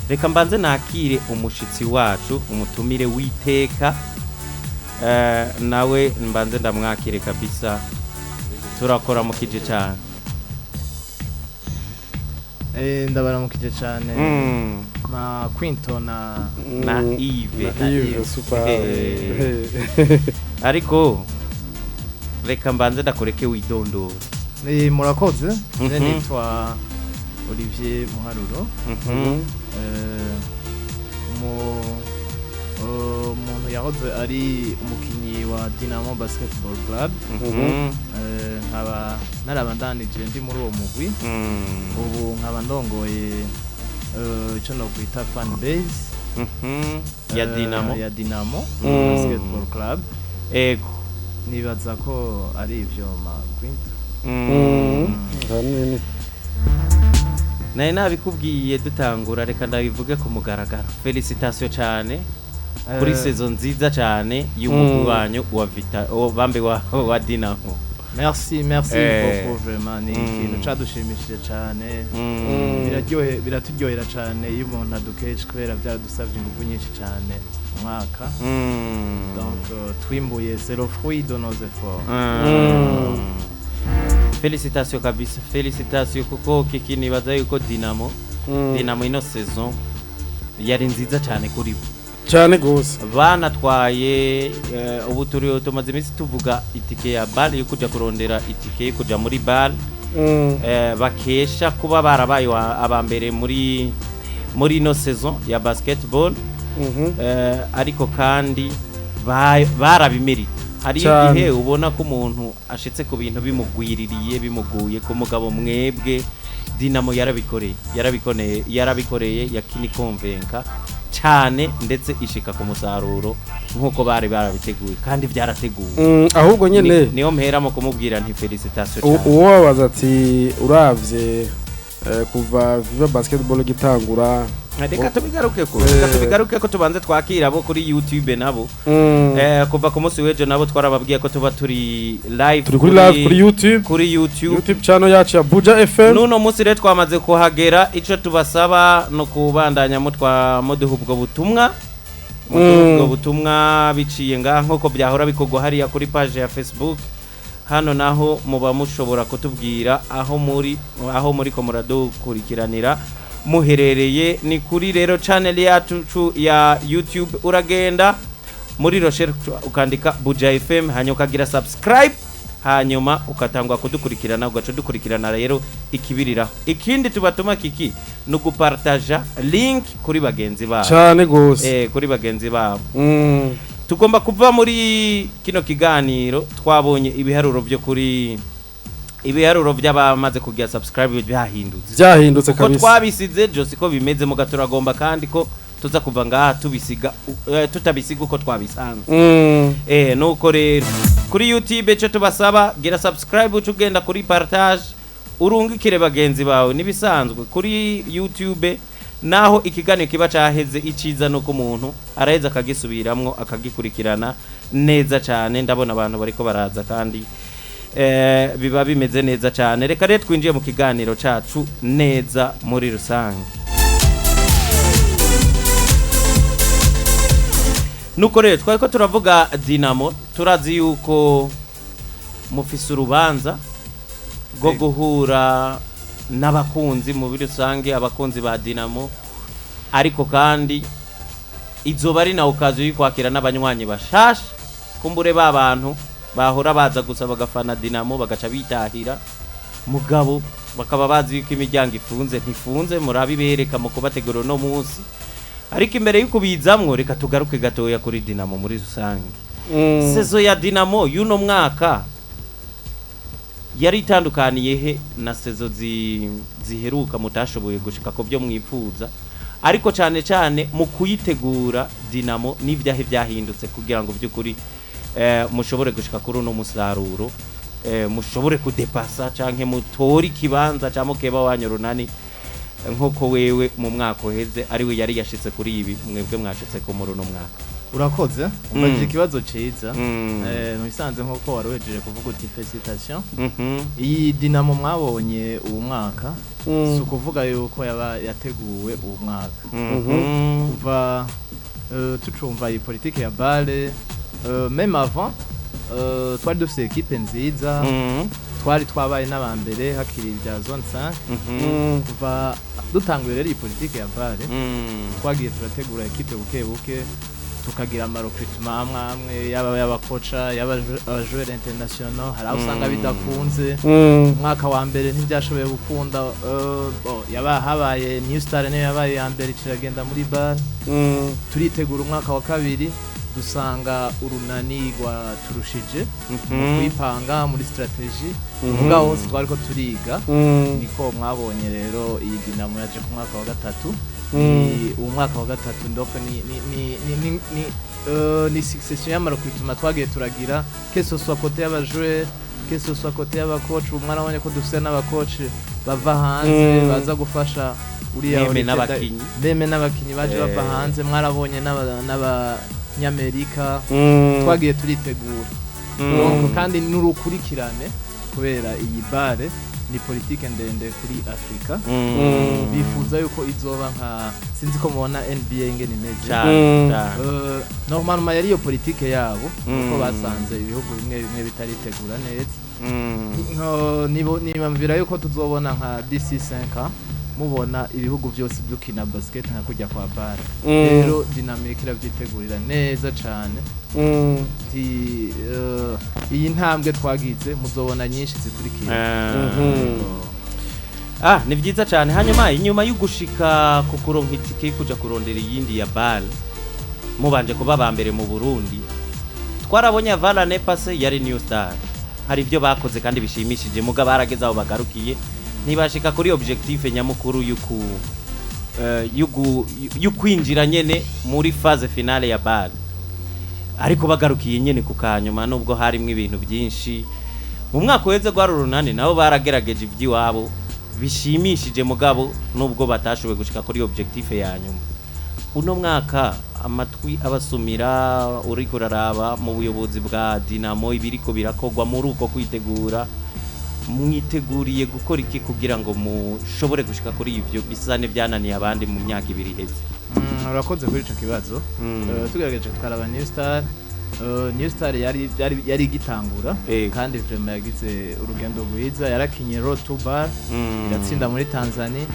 Reka mbanze nakire umushitsi wacu, umutumire w'iteka, nawe mbanze ndamwakire kabisa. Turakora mukije cyane. Ndabaramukije cyane na Quinto na Na Yves. Na Yves Yves. Super. Ariko reka mbanze ndakureke widondora. Murakoze. Nitwa Olivier Muharuro. Umuntu yahoze ari umukinyi wa Dynamo Basketball Club. Nkaba narabandanije ndi muri uwo mugwi. Ubu nkaba ndongoye ico nokwita fan base Ya Dynamo. Ya Dynamo Basketball Club. Nibaza ko ari ivyo, ma Quinto. Hanini. Nari nabikubwiye dutangura, reka ndabivuge ku mugaragaro: félicitations cyane kuri saison nziza cyane y'umugwi wanyu wa Vita, bambe wa Dynamo. Merci, merci beaucoup, vraiment ni ikintu cadushimishije cane. Biraryohe, biraturyohera cane iyo umuntu adukeje, kubera byaradusabye ingufu nyinshi cane umwaka. Donc twimbuye, c'est le fruit de nos efforts. Félicitations kabisa, félicitations, kuko kiki nibaza yuko Dynamo ino saison yari nziza cyane kuri bo. Cyane gose. Banatwaye, ubu turi tumaze iminsi tuvuga itike ya BAL, yo kuja kurondera itike yo kuja muri BAL. Bakesha kuba barabaye aba mbere muri ino saison ya basketball. Ariko kandi barabimerita. Hari igihe ubona ko umuntu ashitse ku bintu bimugwiririye, bimuguye ku mugabo. Mwebwe Dinamo yarabikoreye, yarabikoneye, yarabikoreye, yakini konvenka cyane, ndetse ishika ku musaruro nk'uko bari barabiteguye, kandi byarateguwe. Ahubwo nyene Niyo mpera mu kumubwira nti félicitations cyane. Uwo wabaza ati uravye kuva Viva Basketball gitangura. Reka tubigaruke ko reka tubigaruke ko tubanze twakira abo kuri YouTube nabo. Kuva ku munsi w'ejo nabo twarababwiye ko tuba turi live. Turi kuri live kuri YouTube. Kuri YouTube. YouTube channel yacu ya Buja FM. Nuno munsi rero twamaze kuhagera. Ico tubasaba no kubandanya mutwa muduha ubwo butumwa, muduha ubwo butumwa biciye ngaha, nk'uko byahora bikorwa hariya kuri page ya Facebook. Hano naho muba mushobora kutubwira aho muri ko muradukurikiranira muherereye. Ni kuri rero channel yacu ya YouTube, uragenda muri recherche ukandika Buja FM, hanyuma ukagira subscribe, hanyuma ukatangwa kudukurikirana, ugaca dukurikirana rero ikibiriraho. Ikindi tubatuma kiki ni ugupartaja link kuri bagenzi babo. Cyane gose. Kuri bagenzi babo. Tugomba kuva muri kino kiganiro twabonye ibiharuro byo kuri ibiharuro by'abamaze kugira subscribe byahindutse. Byahindutse Uko kabisa. twabisize ejo siko bimeze muga turagomba kandi ko tuza kuva ngaha tubisiga tutabisiga uko twabisanze. Nuko rero kuri YouTube icyo tubasaba, gira subscribe, uce ugenda kuri partage, urungikire bagenzi bawe. Nibisanzwe kuri YouTube naho ikiganiro kiba caheze, iciza nuko umuntu araheza akagisubiramwo, akagikurikirana neza cyane. Ndabona abantu bariko baraza kandi biba bimeze neza cyane. Reka rero twinjiye mu kiganiro cacu neza muri rusange. Nuko rero twari ko turavuga Dinamo, turazi yuko mufise urubanza rwo guhura n'abakunzi muri rusange, abakunzi ba Dinamo, ariko kandi izoba ari na occasion yo kwakira n'abanywanyi bashasha, kumbure ba bantu bahora baza gusa bagafana Dinamo bagaca bitahira, mugabo bakaba bazi yuko imiryango ifunze. Ntifunze, murabibereka mu kubategura uno munsi. Ariko imbere y'uko bizamwo, reka tugaruke gatoya kuri Dinamo muri rusange. Saison ya Dinamo y'uno mwaka yari itandukaniye he na saison ziheruka mutashoboye gushika ku byo mwipfuza? Ariko cyane cyane mu kuyitegura Dinamo, n'ibyahe byahindutse kugira ngo by'ukuri mushobore gushika kuri uno musaruro, mushobore kudepasa canke mutore ikibanza ca mukeba wanyu Runani, nk'uko wewe mu mwaka uheze ari we yari yashitse kuri ibi mwebwe mwashitse ko muri uno mwaka? Urakoze, umbajije ikibazo ciza. Mm. Mu bisanzwe, nk'uko wari uhejeje kuvuga uti félicitation, Mhm. iyi Dinamo mwabonye uwu mwaka, si ukuvuga yuko yaba yateguwe uwu mwaka. Kuva tucumva iyi politike ya BAL, même avant, twari dufise équipe nziza, twari twabaye n'abambere hakiri ibya zone 5. Kuva dutanguye rero iyi politike ya BAL, twagiye turategura équipe buke buke, tukagira ama recrutement amwe amwe, yaba y'aba coach, yaba aba joueur international. Hari aho usanga bidakunze. Umwaka wa mbere ntibyashoboye gukunda, bon, yaba habaye New Star niyo yabaye iya mbere, kiragenda muri BAL. Turitegura umwaka wa kabiri, dusanga Urunani rwaturushije mu kwipanga muri stratégie. Mugabo hose twari ko turiga, niko mwabonye rero iyi Dinamo yaje ku mwaka wa gatatu. Ni uwo mwaka wa gatatu, donc ni succession y'ama recrutement twagiye turagira, que ce soit côté y'aba joueur, que ce soit côté y'aba coach. Ubu mwarabonye ko dufise n'aba coach bava hanze, baza gufasha uriya Même Olivier. n'abakinyi. Même n'abakinyi baje bava hanze, mwarabonye n'abanyamerika. Twagiye turitegura. Donc, kandi n'urukurikirane, kubera iyi BAL ni politike ndende kuri Afrika. Bifuza yuko izoba nka, sinzi ko mubona NBA ingene imeze. Cyane, cyane. Normalement yari iyo politike yabo, kuko basanze ibihugu bimwe bimwe bitaritegura neza. Nibamvira yuko tuzobona nka d'ici 5 mubona ibihugu byose dukina basket nka kujya kwa BAL. Rero Dynamic iravyitegurira neza cane. Ti, iyi ntambwe twagize muzobona nyinshi zikurikira. Ah, ni byiza cyane. Hanyuma inyuma yo gushika ku kuronka itike yo kuja kurondera iyindi ya BAL, mubanje kuba ba mbere mu Burundi, twarabonye l'année passée yari New Star, hari ibyo bakoze kandi bishimishije, muga barageze aho bagarukiye, ntibashika kuri objectif nyamukuru yuku yukwinjira nyene muri phase finale ya BAL, ariko bagarukiye nyene ku kanyuma, nubwo harimwo ibintu byinshi. Mu mwaka uheze gwari Urunani, nabo baragerageje iby'iwabo bishimishije, mugabo nubwo batashoboye gushika kuri objectif ya nyuma. Uno mwaka amatwi abasumira, uriko uraraba mu buyobozi bwa Dinamo ibiriko birakogwa muri uko kwitegura, mwiteguriye gukora iki kugira ngo mushobore gushika kuri ivyo bisa n'ivyananiye abandi mu myaka 2 iheze? Urakoze kuri ico kibazo. Tugerageje tukaraba New Star, New Star yari igitangura, kandi vraiment yagize urugendo rwiza. Yarakinye Road to BAL, iratsinda muri Tanzania,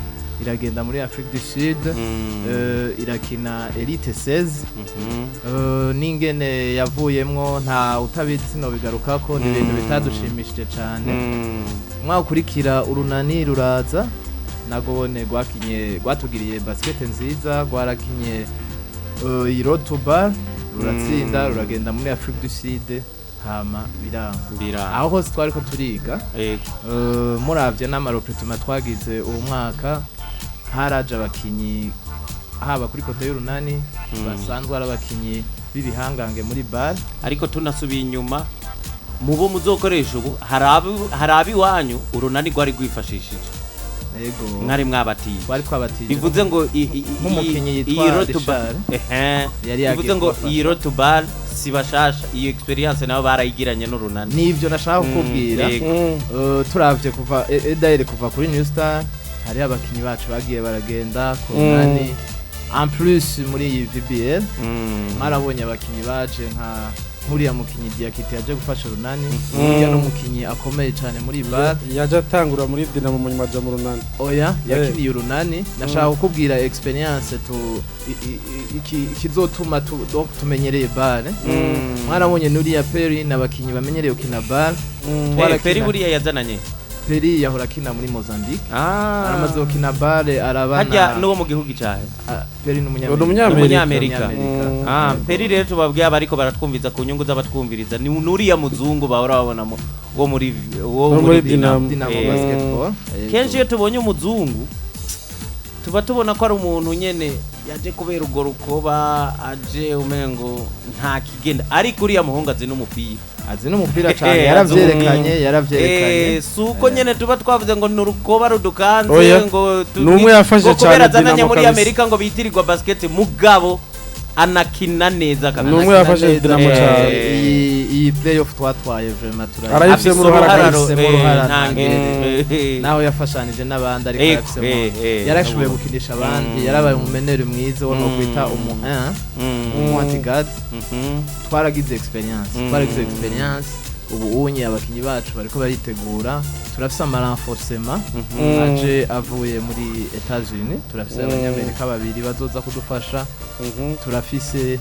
iragenda muri Afrique du Sud, irakina Elite 16. N'ingene yavuyemwo nta utabizi, sinobigarukako, ni ibintu bitadushimishije cane. Umwaka ukurikira Urunani ruraza, nagobone rwakinye, rwatugiriye basket nziza, rwarakinye iyi Road to BAL, ruratsinda, ruragenda muri Afrique du Sud, hama biranga. Bira Aho hose twari ko turiga. Muravye n'ama recrutement twagize uwo mwaka, haraje abakinyi haba kuri côté y'Urunani, basanzwe ari abakinyi b'ibihangange muri BAL. Ariko tunasubiye inyuma, mu bo muzokoresha ubu, hari abiwanyu Urunani rwari rwifashishije, Yego. mwari mwabatiye. Twari twabatije. Bivuze ngo Nk'umukinyi yitwa iyi Road to BAL, Richard. ehe, Yari yagiye bivuze ngo kubafasha. iyi Road to BAL si bashasha, iyo experience nabo barayigiranye n'Urunani. Nivyo nashaka kukubwira. Yego. Turavye kuva d'ailleurs kuva kuri New Star, hariho abakinyi bacu bagiye baragenda ku Runani. En plus muri iyi VBL, mwarabonye abakinyi baje, nka nk'uriya mukinyi Diakite yaje gufasha Runani, uriya n'umukinyi akomeye cyane muri BAL. Yaje atangura muri Dinamo, mu nyuma aja mu Runani. Oya, yakiniye Urunani. Nashaka kukubwira experience tu ikizotuma tu, donc tumenyereye BAL. Mwarabonye n'uriya Peri, n'abakinyi bamenyereye gukina BAL. Twarakina. Peri buriya yazananye? Peri yahora akina muri Mozambique, Ah. aramaze gukina BAL, arabana. Harya n'uwo mu gihugu cyahe? Ah, Peri Ni n'umunyamerika. umunyamerika. Umunyamerika. Ah, Peri rero tubabwiye abariko baratwumviza, ku nyungu z'abatwumviriza, ni nuriya muzungu bahora babonamo wo muri wo Wo muri Dinamo. Dinamo Basketball. Kenshi iyo tubonye umuzungu tuba tubona ko ari umuntu nyene yaje kubera urwo rukoba, aje umengo nta kigenda, ariko uriya muhungu azi n'umupira. Azi n'umupira cyane. Azi Yaravyerekanye, umupira. yaravyerekanye. Si uko nyene tuba twavuze ngo ni urukoba rudukanze, Oya. ngo Ni umwe yafashe ngo kubera cane azananye Dinamo muri kabisa. Amerika ngo bitirirwa basket, mugabo Anakina neza kabisa. Ni umwe yafashe Neza Dinamo cyane. cyane. Iyi playoff twatwaye, vraiment Arayifisemo uruhara kabisa. Arayifisemo uruhara ntangere. Naho yafashanije n'abandi, ariko arayifisemo. Yarashoboye gukinisha abandi, yarabaye umumeneur mwiza wo nokwita umu 1, umu anti-guard. Twaragize experience, twaragize experience. Ubu unye abakinyi bacu bariko baritegura, turafise ama renforcement aje avuye muri Etats-Unis, turafise abanyamerika babiri bazoza kudufasha, turafise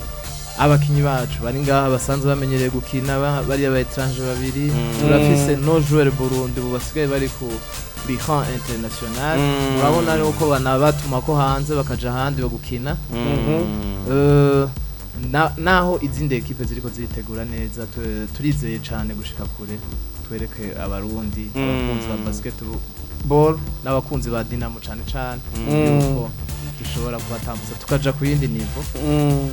abakinyi bacu bari ngaha basanzwe bamenyereye gukina, bariya ba étranger babiri, turafise nos joueurs Burundi ubu basigaye bari ku rang international. Urabona yuko banabatuma ko hanze bakaja ahandi bagukina. Naho izindi ekipe ziriko ziritegura neza, turizeye cane gushika kure, twereke Abarundi, abakunzi ba basketball n'abakunzi ba Dinamo cane cane, yuko dushobora kubatambutsa tukaja ku yindi niveau,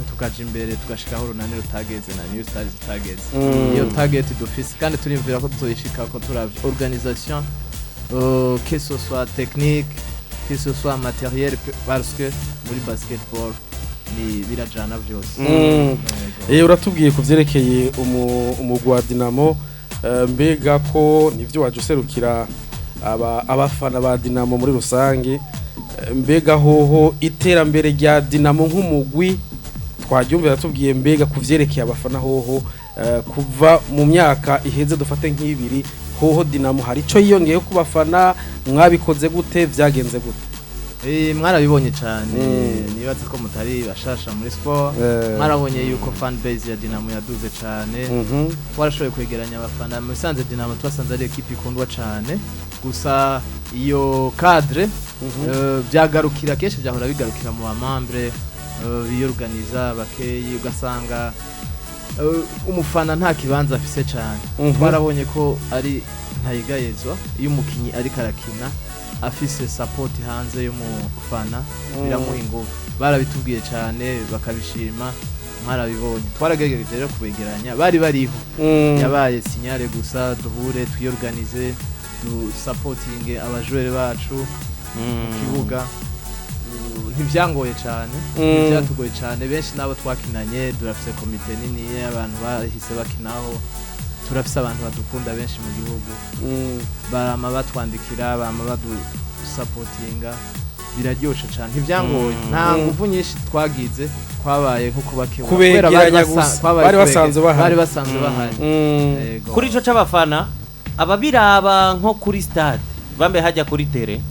tukaja imbere, tugashikaho Urunani rutageze na New Stars zitageze. Iyo target dufise kandi turimvira ko tuzoyishikako, turavye organisation, que ce soit technique, que ce soit matériel, parce que muri basketball ni birajana vyose. Yego. Uratubwiye ku vyerekeye umugwi wa Dinamo, mbega ko nivyo waje userukira abafana ba Dinamo muri rusange, mbega hoho iterambere rya Dinamo nk'umugwi twaryumvira, tubwiye mbega ku vyerekeye abafana hoho, kuva mu myaka iheze, dufate nk'ibiri, hoho Dinamo hari ico yiyongeye ku bafana? Mwabikoze gute? Vyagenze gute? Mwarabibonye cyane. Nibaze ko mutari bashasha muri sport. Mwarabonye yuko fan base ya Dinamo yaduze cyane. Twarashoboye kwegeranya abafana. Mu bisanzwe Dinamo twasanze ari ekipe ikundwa cyane, gusa iyo cadre byagarukira kenshi, byahora bigarukira mu ba membres biyorganiza bakeyi, ugasanga umufana nta kibanza afise cyane. Twarabonye ko ari ntayigayezwa iyo umukinyi ariko arakina afise support hanze y'umufana, biramuha ingufu. Barabitubwiye cyane, bakabishima, mwarabibonye. Twaragerageje rero kubegeranya, bari bariho, yabaye signal gusa, duhure twiyorganize, dusapotinge aba joueurs bacu mu kibuga. Ntibyangoye cyane, ntibyatugoye cyane. Benshi n'abo twakinanye, turafise komite nini y'abantu bahise bakinaho, turafise abantu badukunda benshi mu gihugu, barama batwandikira, bama badusapotinga, biraryoshe cyane. Ntibyangoye, nta nguvu nyinshi twagize, twabaye nko kubakebura Kubegeranya kubera bari gusa. twabaye Bari basanzwe bahari. Bari basanzwe bahari. Yego. Kuri ico c'abafana, ababiraba nko kuri stade, bambe hajya kuri terrain,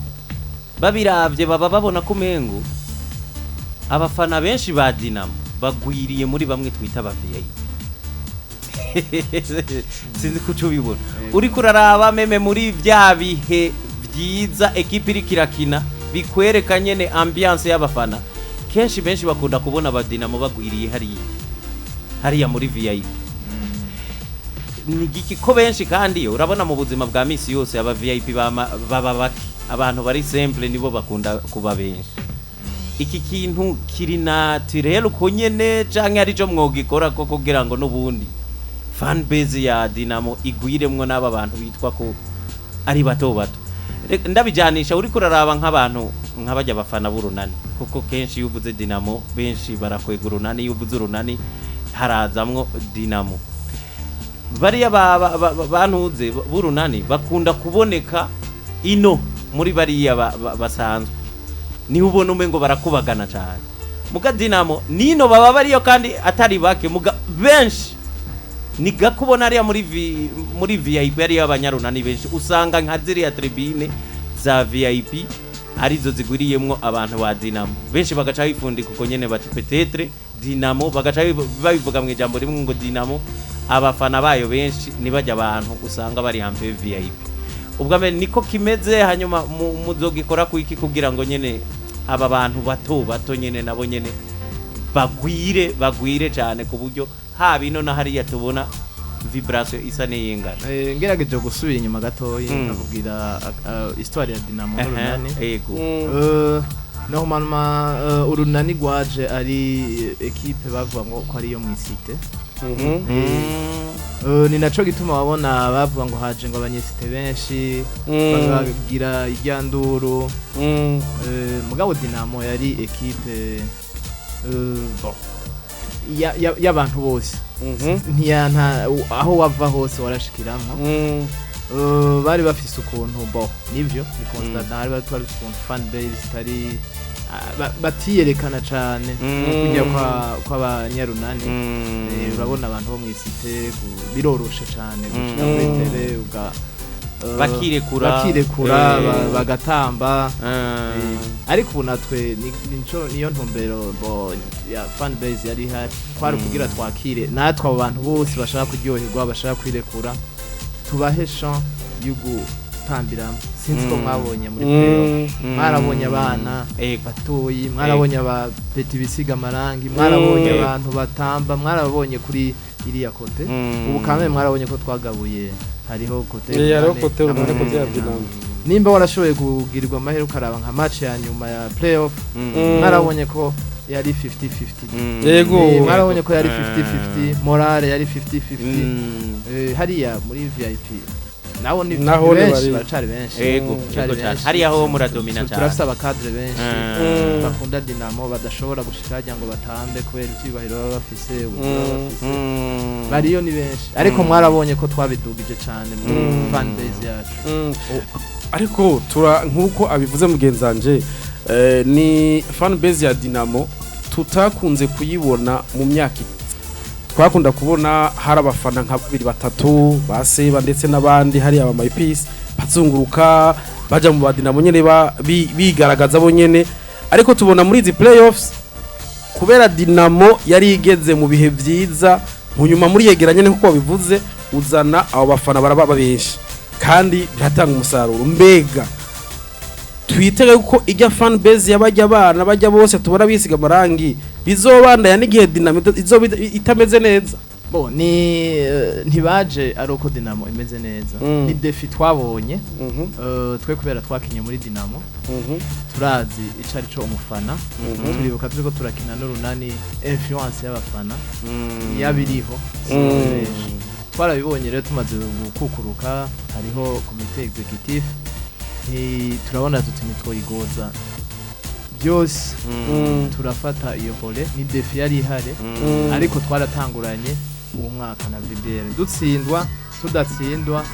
babiravye baba babona ko umengo abafana benshi ba Dinamo bagwiriye muri bamwe twita aba VIP. Sinzi ko uca ubibona. Uriko uraraba même muri vya bihe vyiza ekipe iriko irakina, bikwereka nyene ambiance y'abafana, kenshi benshi bakunda kubona aba Dinamo bagwiriye hariya hariya muri VIP. Ni giki ko benshi? Kandi yo urabona mu buzima bwa misi yose aba VIP baba bake, abantu bari simple nibo bakunda kuba benshi. Iki kintu kiri naturel uko nyene, canke arico mwogikora ko kugira ngo n'ubundi fan base ya Dinamo igwiremwo n'aba bantu bitwa ko ari bato bato? Ndabijanisha uriko uraraba nk'abantu nk'abajya bafana b'Urunani, kuko kenshi iyo uvuze Dinamo benshi barakwega Urunani, iyo uvuze Urunani harazamwo Dinamo. Bariya bantuze b'Urunani bakunda kuboneka ino muri bariya basanzwe, niho ubona umengo barakubagana cyane. Muga Dinamo nino baba bariyo kandi atari bake, muga benshi ni gake ubona ariya muri VIP ariyo abanyarunani benshi. Usanga nka ziriya tribune za VIP arizo zigwiriyemwo abantu ba Dinamo benshi, bagaca bifundika uko nyene bati peut-être Dinamo, bagaca babivuga mu ijambo rimwe ngo Dinamo abafana bayo benshi nibajya abantu usanga bari hamwe VIP. Ubwa mbere niko kimeze. Hanyuma muzogikora ku iki kugira ngo nyene aba bantu bato bato nyene nabo nyene bagwire, bagwire cyane, ku buryo haba ino na hariya tubona vibration isa n'iyingana? Ngerageje gusubira inyuma gatoyi, nkakubwira histoire ya Dinamo n'Urunani. Yego. Normalement Urunani rwaje ari ekipe bavuga ngo ko ariyo mw'isite. Ni naco gituma wabona bavuga ngo haje ngo abanyesite benshi, bakagira iryanduru. Mugabo Dinamo yari ekipe, bon. y'abantu bose. Ntiya nta aho wava hose warashikiramwo. Bari bafise ukuntu bo nivyo ni constant, bari bafise ukuntu fan base itari batiyerekana cane kujya kwa kw'abanyarunani. Urabona abantu bo mw'isite biroroshe cane gushika muri tele uga Bakirekura. Bakirekura, bagatamba. Ariko ubu natwe niyo ntumbero bo ya fan base yari ihari, kwari kugira twakire natwe abo bantu bose bashaka kuryoherwa, bashaka kwirekura, tubahe champ yo gutambiramo. Sinzi ko mwabonye muri playoff, mwarabonye abana batoyi, mwarabonye abapeti bisiga amarangi, mwarabonye abantu batamba, mwarabonye kuri iriya côté. Ubu kamwe mwarabonye ko twagabuye, hariho côté Hariho Urunani côté Urunani, n'ama côté ya côté Dinamo. Nimba warashoboye kugirirwa amahirwe ukaraba nka match ya nyuma ya playoff, mwarabonye ko yari 50-50. Yego. Mwarabonye ko yari 50-50, morale yari 50-50. Hariya muri VIP naho ni Naho ni benshi, baracari benshi. Baracari Yego cyane. benshi. Hariya ho muradomina cyane. Turafise abakadre benshi bakunda Dinamo, badashobora gushika harya ngo batambe kubera ivyubahiro baba bafise, uburyo baba bafise. Bariyo ni benshi, ariko mwarabonye ko twabidugije cane muri fan base yacu. Ariko tura nkuko abivuze mugenzi wanje, ni fan base ya Dinamo tutakunze kuyibona mu myaka twakunda kubona hari abafana nka babiri batatu ba Seba ndetse n'abandi, hari aba My Peace bazunguruka baja mu ba Dinamo nyene bigaragaza bo nyene. Ariko tubona muri izi playoffs, kubera Dinamo yari igeze mu bihe vyiza, munyuma muri yegeranye nkuko babivuze, uzana abo bafana baraba benshi kandi biratanga umusaruro. Mbega twitege ko ijya fan base y'abajya abana bajya bose tubona bisiga amarangi bizobandanya n'igihe Dinamo izoba itameze neza? Bo ni ntibaje ari uko Dinamo imeze neza. Ni défi twabonye. Twe kubera twakinye muri Dinamo, turazi ico ari co umufana. Turibuka turiko turakina n'Urunani, influence y'abafana yabiriho. Twarabibonye rero tumaze gukukuruka, hariho comité exécutif, turabona tuti ntitwoyigoza byose, turafata iyo hole. Ni défi yari ihari, ariko twaratanguranye uwo mwaka na VBL, dutsindwa tudatsindwa,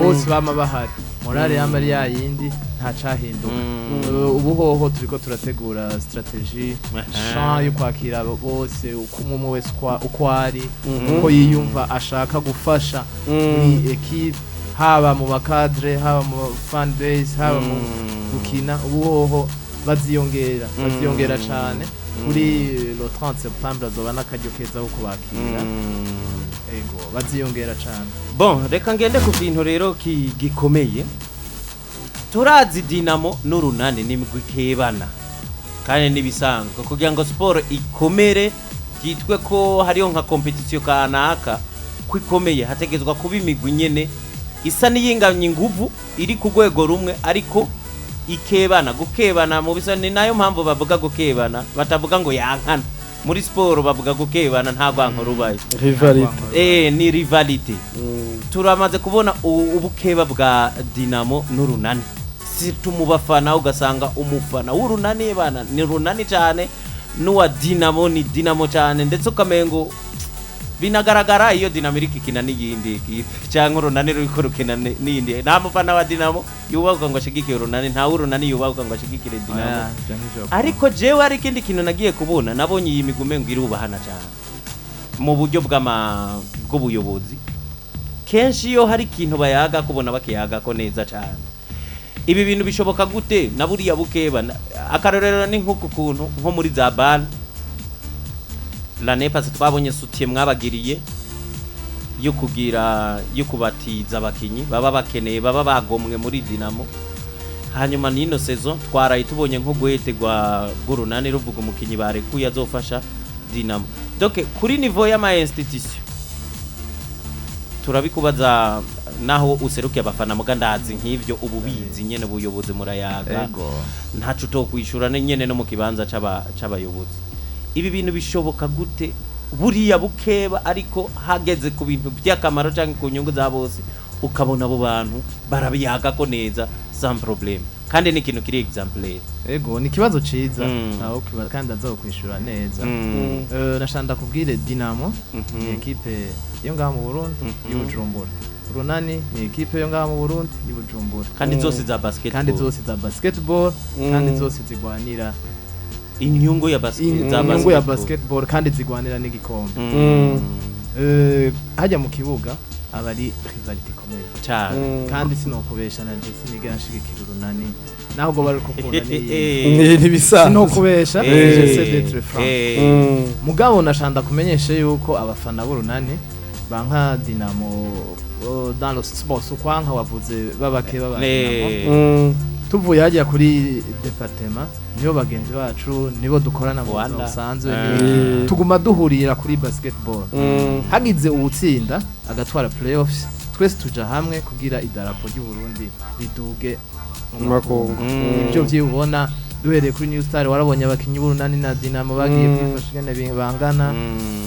bose bama bahari, morale yama ari yayindi, nta cahinduka. Ubu hoho turiko turategura stratégie champ yo kwakira abo bose, uko umwe umwe wese uko ari, uko yiyumva ashaka gufasha muri équipe, haba mu bakadre, haba mu fan base, haba mu gukina. Ubu hoho baziyongera, baziyongera cane. Kuri le 30 septembre azoba n'akaryo keza ko kubakira. Ego, baziyongera cane. Bon, reka ngende ku kintu rero gikomeye. Turazi Dinamo n'Urunani n'imigwi ikebana kandi n'ibisanzwe. Kugira ngo siporo ikomere, byitwe ko hariyo nka compétition kanaka ko ikomeye, hategezwa kuba imigwi nyene isa n'iyinganya inguvu, iri ku rwego rumwe, ariko ikebana. Gukebana mu bisa ni nayo mpamvu bavuga gukebana, batavuga ngo yankana. Muri siporo bavuga gukebana, nta rwanko rubayo. Rivalité. Ni rivalité. Turamaze kubona ubukeba bwa Dinamo n'Urunani, surtout mu bafana, ugasanga umufana w'Urunani bana ni Runani cyane, n'uwa Dinamo ni Dinamo cyane, ndetse ukamengo binagaragara iyo Dinamo iriko ikina n'iyindi ekipe cyangwa Urunani ruriko rukina n'iyindi. Nta mufana wa Dinamo yubahwa ngo ashigikire Urunani, nta w'Urunani yubahwa ngo ashigikire Dinamo. Oya, ivyo ntivyo. Ariko jewe hari ikindi kintu nagiye kubona. Nabonye iyi migwi umengo irubahana cyane mu buryo bw'ubuyobozi. Kenshi iyo hari ikintu bayaga kubona bakiyagako neza cyane. Ibi bintu bishoboka gute na buriya bukeba? Akarorero ni nk'uku kuntu nko muri za BAL l'année passée twabonye soutien mwabagiriye yo kugira yo kubatiza abakinyi baba bakeneye, baba bagomwe muri Dinamo. Hanyuma n'ino saison twaraye tubonye nko gwete rwa rw'Urunani ruvuga umukinyi barekuye azofasha Dinamo. Donc kuri niveau y'ama institution, turabikubaza naho userukiye abafana, muga ndazi nk'ivyo ubu bizi nyene ubuyobozi murayaga. Ego. Ntaco utokwishura nyene no mu kibanza c'abayobozi. Ibi bintu bishoboka gute, buriya bukeba, ariko hageze ku bintu by'akamaro cyangwa ku nyungu za bose ukabona abo bantu barabiyagako neza sans problème? Kandi ni ikintu kiri exemplaire. Ego, ni ikibazo ciza ntawe kandi azokwishura neza. Nashaka ndakubwire, Dinamo ni ekipe yo ngaha mu Burundi y'Ubujumbura, Urunani ni ekipe yo ngaha mu Burundi y'Ubujumbura. Kandi zose za basketball. Kandi zose za basketball, kandi zose zigwanira inyungu ya basket, za inyungu ya basketball. Basketball, kandi zigwanira n'igikombe. Hajya mu kibuga aba ari rivalité ikomeye. Cyane. Kandi sinokubesha, na je sinigera nshigikira Urunani naho ngo bari kukunda ni Ni ntibisanzwe. Sinokubesha, j'essaie d'être franc. Mugabo nashanda kumenyesha yuko abafana b'Urunani banka Dinamo, dans le sport ukwanka wavuze babake baba Dinamo. Tuvuye hajya kuri département, nibo bagenzi bacu, nibo dukorana mu buzima Rwanda. busanzwe, tuguma duhurira kuri basketball. Hagize uwutsinda agatwara playoffs, twese tuja hamwe kugira idarapo ry'u Burundi riduge mu Mu makungu. Ibyo byibona duhereye kuri New Star, warabonye abakinyi b'Urunani na Dinamo bagiye kwifasha ingene bangana.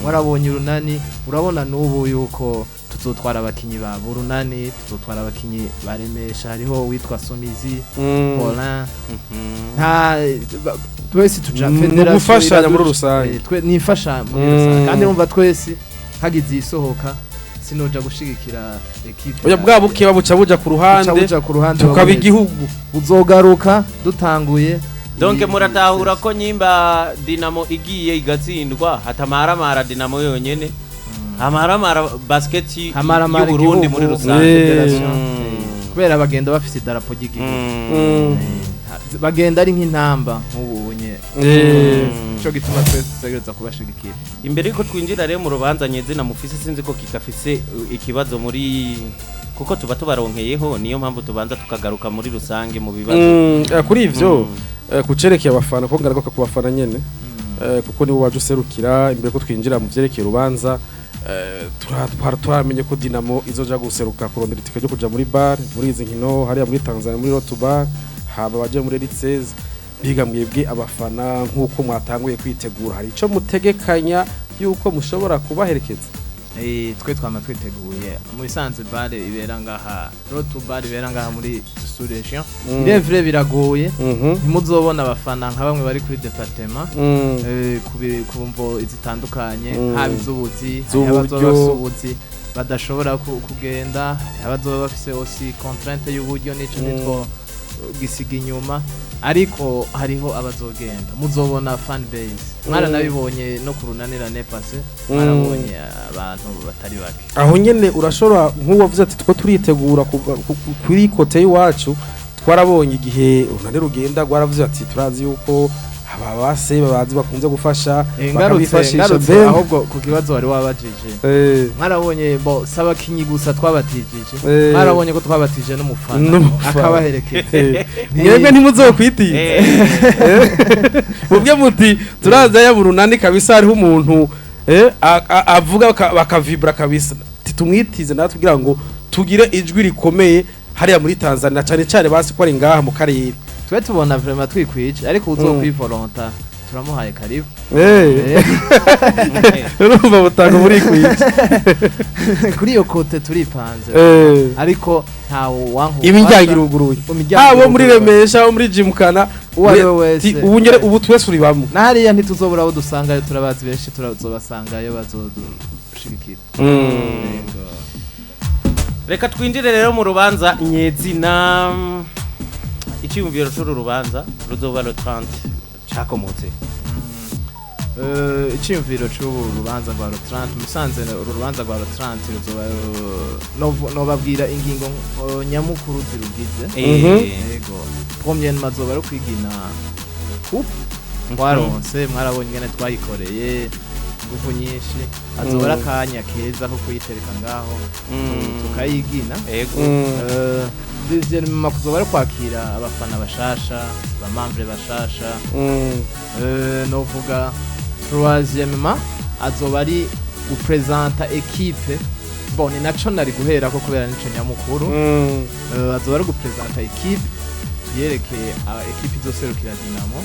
Warabonye Urunani, urabona n'ubu yuko tuzotwara abakinyi ba Urunani, tuzotwara abakinyi baremesha, hariho uwitwa Somizi Paulin. Nta twese tuja Ni federation ugufashanya muri rusange. Twe nifasha muri rusange, kandi urumva twese hagize isohoka sinoja gushigikira ekipe. Oya, bwa bukeba buca buja ku buca ruhande, buja ku ruhande, tukaba babonetse. igihugu. Buzogaruka dutanguye. Donc muratahura ko nyimba Dinamo igiye igatsindwa, hatamaramara Dinamo yonyene, hamaramara basket hamaramara y'u Burundi igihugu, muri rusange. Federation. Kubera bagenda bafise idarapo ry'igihugu. Bagenda ari nk'intamba nk'ubu unye. Ico gituma twese dutegereza kubashigikira. Imbere yuko twinjira rero mu rubanza nyezina mufise, sinzi ko kigafise ikibazo muri kuko tuba tubaronkeyeho, niyo mpamvu tubanza tukagaruka muri rusange mu bibazo. Kuri ivyo, kucerekeye abafana, ko ngaruka ku bafana nyene, kuko nibo waje userukira, imbere ko twinjira mu vyerekeye urubanza, twamenye ko Dinamo izoja guseruka kurondera itike ryo kuja muri BAL, muri izi nkino hariya muri Tanzania, muri Road to BAL, haba baje muri Elite 16. Biga mwebwe abafana, nk'uko mwatanguye kwitegura, hari ico mutegekanya yuko mushobora kubaherekeza? Twe twama twiteguye. Mu bisanzwe BAL ibera ngaha, Road to BAL ibera ngaha muri sous région. Irevre biragoye, ntimuzobona abafana nka bamwe bari kuri département ku mvo zitandukanye, haba iz'ubuzi, hariho abazoba Z'uburyo. bafise ubuzi badashobora kugenda, hariho abazoba bafise aussi contrainte y'uburyo, n'ico nitwo gisiga inyuma, ariko hariho abazogenda, muzobona fan base. Mwaranabibonye no ku Runani l'année passée, mwarabonye abantu batari bake. Aho nyene urashobora nk'uwavuze ati two turitegura kuri côté y'iwacu, twarabonye igihe Urunani rugenda rwaravuze ati turazi yuko aba base babazi bakunze gufasha, Ngarutse bakabifashisha. ngarutse ahubwo ku kibazo wari wabajije, mwarabonye bo si abakinyi gusa twabatijije, mwarabonye ko twabatije n'umufana N'umufana. akabaherekeza. Mwebwe ntimuzokwitiza, mubwe muti turaza ya Urunani kabisa, hariho umuntu avuga bakavibra kabisa, tumwitize natwe kugira ngo tugire ijwi rikomeye hariya muri Tanzania, cyane cyane basi ko ari ngaha mu karere. Twe tubona vraiment twikwije, ariko uzokwivolonta turamuhaye karibu. Urumva butanga muri kwije. Kuri iyo côté turipanze, ariko ntawe wanka Imiryango iruguruye. Imiryango habo muri iruguruye. Remesha, abo muri Jimkana, Uwo ari we wese. Ubu nyere ubu twese uri bamwe. Na hariya ntituzobura abo dusangayo, turabazi benshi, turazobasangayo bazodushigikira. Yego. Reka twinjire rero mu rubanza nyezina. Icyiyumviro c'uru rubanza ruzoba le 30 cakomotse? Icyiyumviro c'ubu rubanza rwa le 30, musanze uru rubanza rwa le 30 ruzoba, nobabwira ingingo nyamukuru zirugize. Yego, premièrement azoba ari kwigina coupe twaronse, mwarabonye ingene twayikoreye ingufu nyinshi, azoba ari akanya keza ko kuyitereka ngaho, tukayigina. Deuxièmement kuzoba ari kwakira abafana bashasha, ba membres bashasha. Novuga troisièmement azoba ari gupresenta équipe, bon, ni naco nari guherako kubera nico nyamukuru. Azoba ari gupresenta équipe, tuyerekeye aba équipe izoserukira Dinamo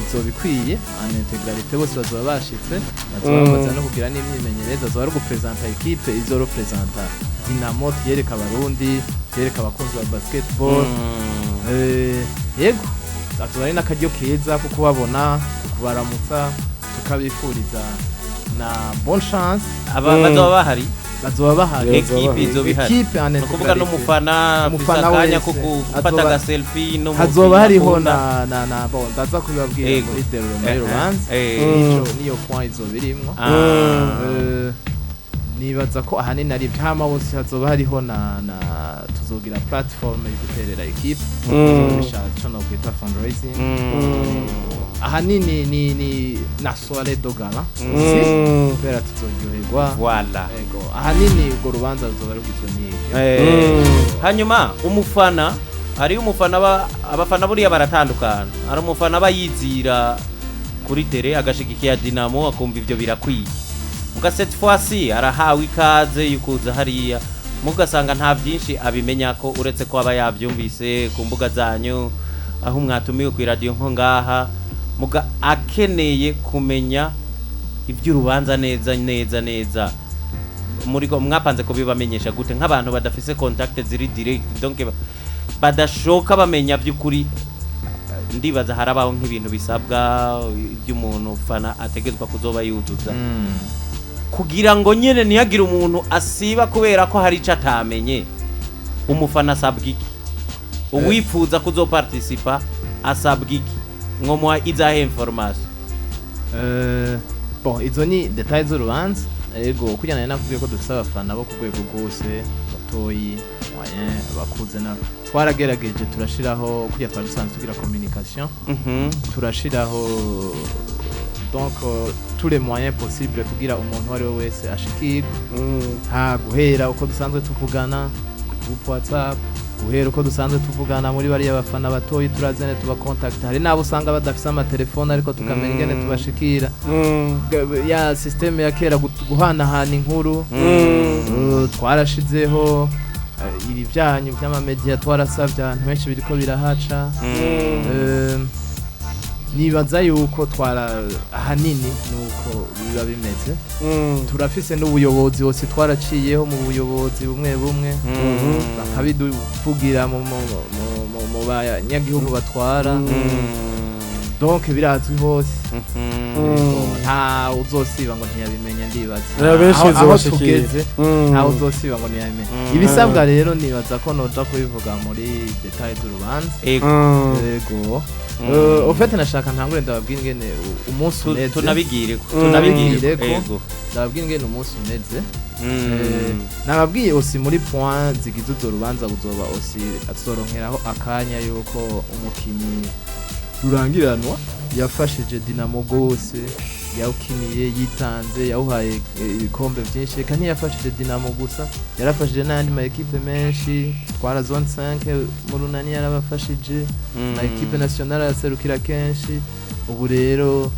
izoba ikwiye en intégralité, bose bazoba bashitse, bazoba bamaze no kugira n'imyimenyerezo. Azoba ari gupresenta équipe izorepresenta Dinamo, tuyereke Abarundi, tuyereke abakunzi ba basketball. Yego, azoba ari n'akaryo keza ko kubabona, kubaramutsa, tukabifuriza na bonne chance. Aba bazoba bahari? Bazoba bahari. Yeah. Bazoba Ekipe bahari. izoba ihari. Ekipe en Ni ukuvuga intégralité. n'umufana afise Umufana akanya wese ko gufata aga selfie n'umukinnyi Hazoba hariho akunda. na bon, ndaza kubibabwira Yego. muri déroulement y'urubanza. Nico niyo point izoba irimwo. Nibaza ko ahanini ari ibyo. Hama bose hazoba hariho na tuzogira platform yo guterera equipe, tuzokoresha ico nokwita fundraising. Ahanini ni na soirée de gala, kubera tuzoryoherwa. Voilà. Yego, ahanini urwo rubanza ruzoba rugizwe n'ibyo. Hanyuma umufana, hariyo umufana abafana buriya baratandukana. Hari umufana aba yizira kuri télé, agashigikiya Dinamo, akumva ivyo birakwiye. Muga cette fois-ci arahawe ikaze yukuza hariya, mugasanga nta byinshi abimenya ko uretse ko aba yabyumvise ku mbuga zanyu aho mwatumiwe ku iradiyo nko ngaha, muga akeneye kumenya iby'urubanza neza neza neza. Muri ko mwapanze kubibamenyesha gute nk'abantu badafise contact ziri direct, donc badashoka bamenya by'ukuri? Ndibaza harabaho nk'ibintu bisabwa iby'umuntu fana ategetswa kuzoba yuzuza kugira ngo nyene ntihagire umuntu asiba kubera ko hari ico atamenye. Umufana asabwa iki? Uwifuza kuzoparticipa asabwa iki? Mwomuha izahe information? Bon, izo ni détails z'urubanza. Yego, kugira nari nakubwiye ko dufise abafana bo ku rwego rwose, batoyi, moyen, abakuze, na twaragerageje turashiraho kugira twari dusanzwe tugira communication, turashiraho donc tous les moyens possibles kugira umuntu uwo ari we wese ashikirwe. Nta guhera uko dusanzwe tuvugana groupe WhatsApp, guhera uko dusanzwe tuvugana muri bariya bafana batoyi, turazene tubakontakta. Hari n'abo usanga badafise amatelefone, ariko tukamenya ingene tubashikira. Ya système ya kera, guhanahana inkuru, twarashizeho ibi byanyu by'amamedia, twarasabye ahantu henshi biriko birahaca. Nibaza yuko twara ahanini nuko biba bimeze. Turafise n'ubuyobozi hose, twaraciyeho mu buyobozi bumwe bumwe, bakabiduvugira mu banyagihugu batwara. Donc birazwi hose, nta uzosiba ngo ntiyabimenya, ndibaza. Benshi Aho bizobashikira. tugeze, ntawe uzosiba ngo ntiyabimenya. Ibisabwa rero nibaza ko noja kubivuga muri détails z'urubanza. Ego. Yego. Au fait nashaka ntangure ndababwira ingene umunsi umeze. Tunabigireko, tunabigireko. Tunabigireko. Ego. Ndababwira ingene umunsi umeze. Nababwiye aussi muri point zigize urwo rubanza, buzoba aussi azoronkeraho akanya yuko umukinyi rurangiranwa yafashije Dinamo gose, yawukiniye yitanze, yawuhaye ibikombe byinshi. Reka ntiyafashije Dinamo gusa, yarafashije n'ayandi ma équipe menshi. Twara zone 5 mu Runani yarabafashije, na équipe nationale yaserukira kenshi. Ubu rero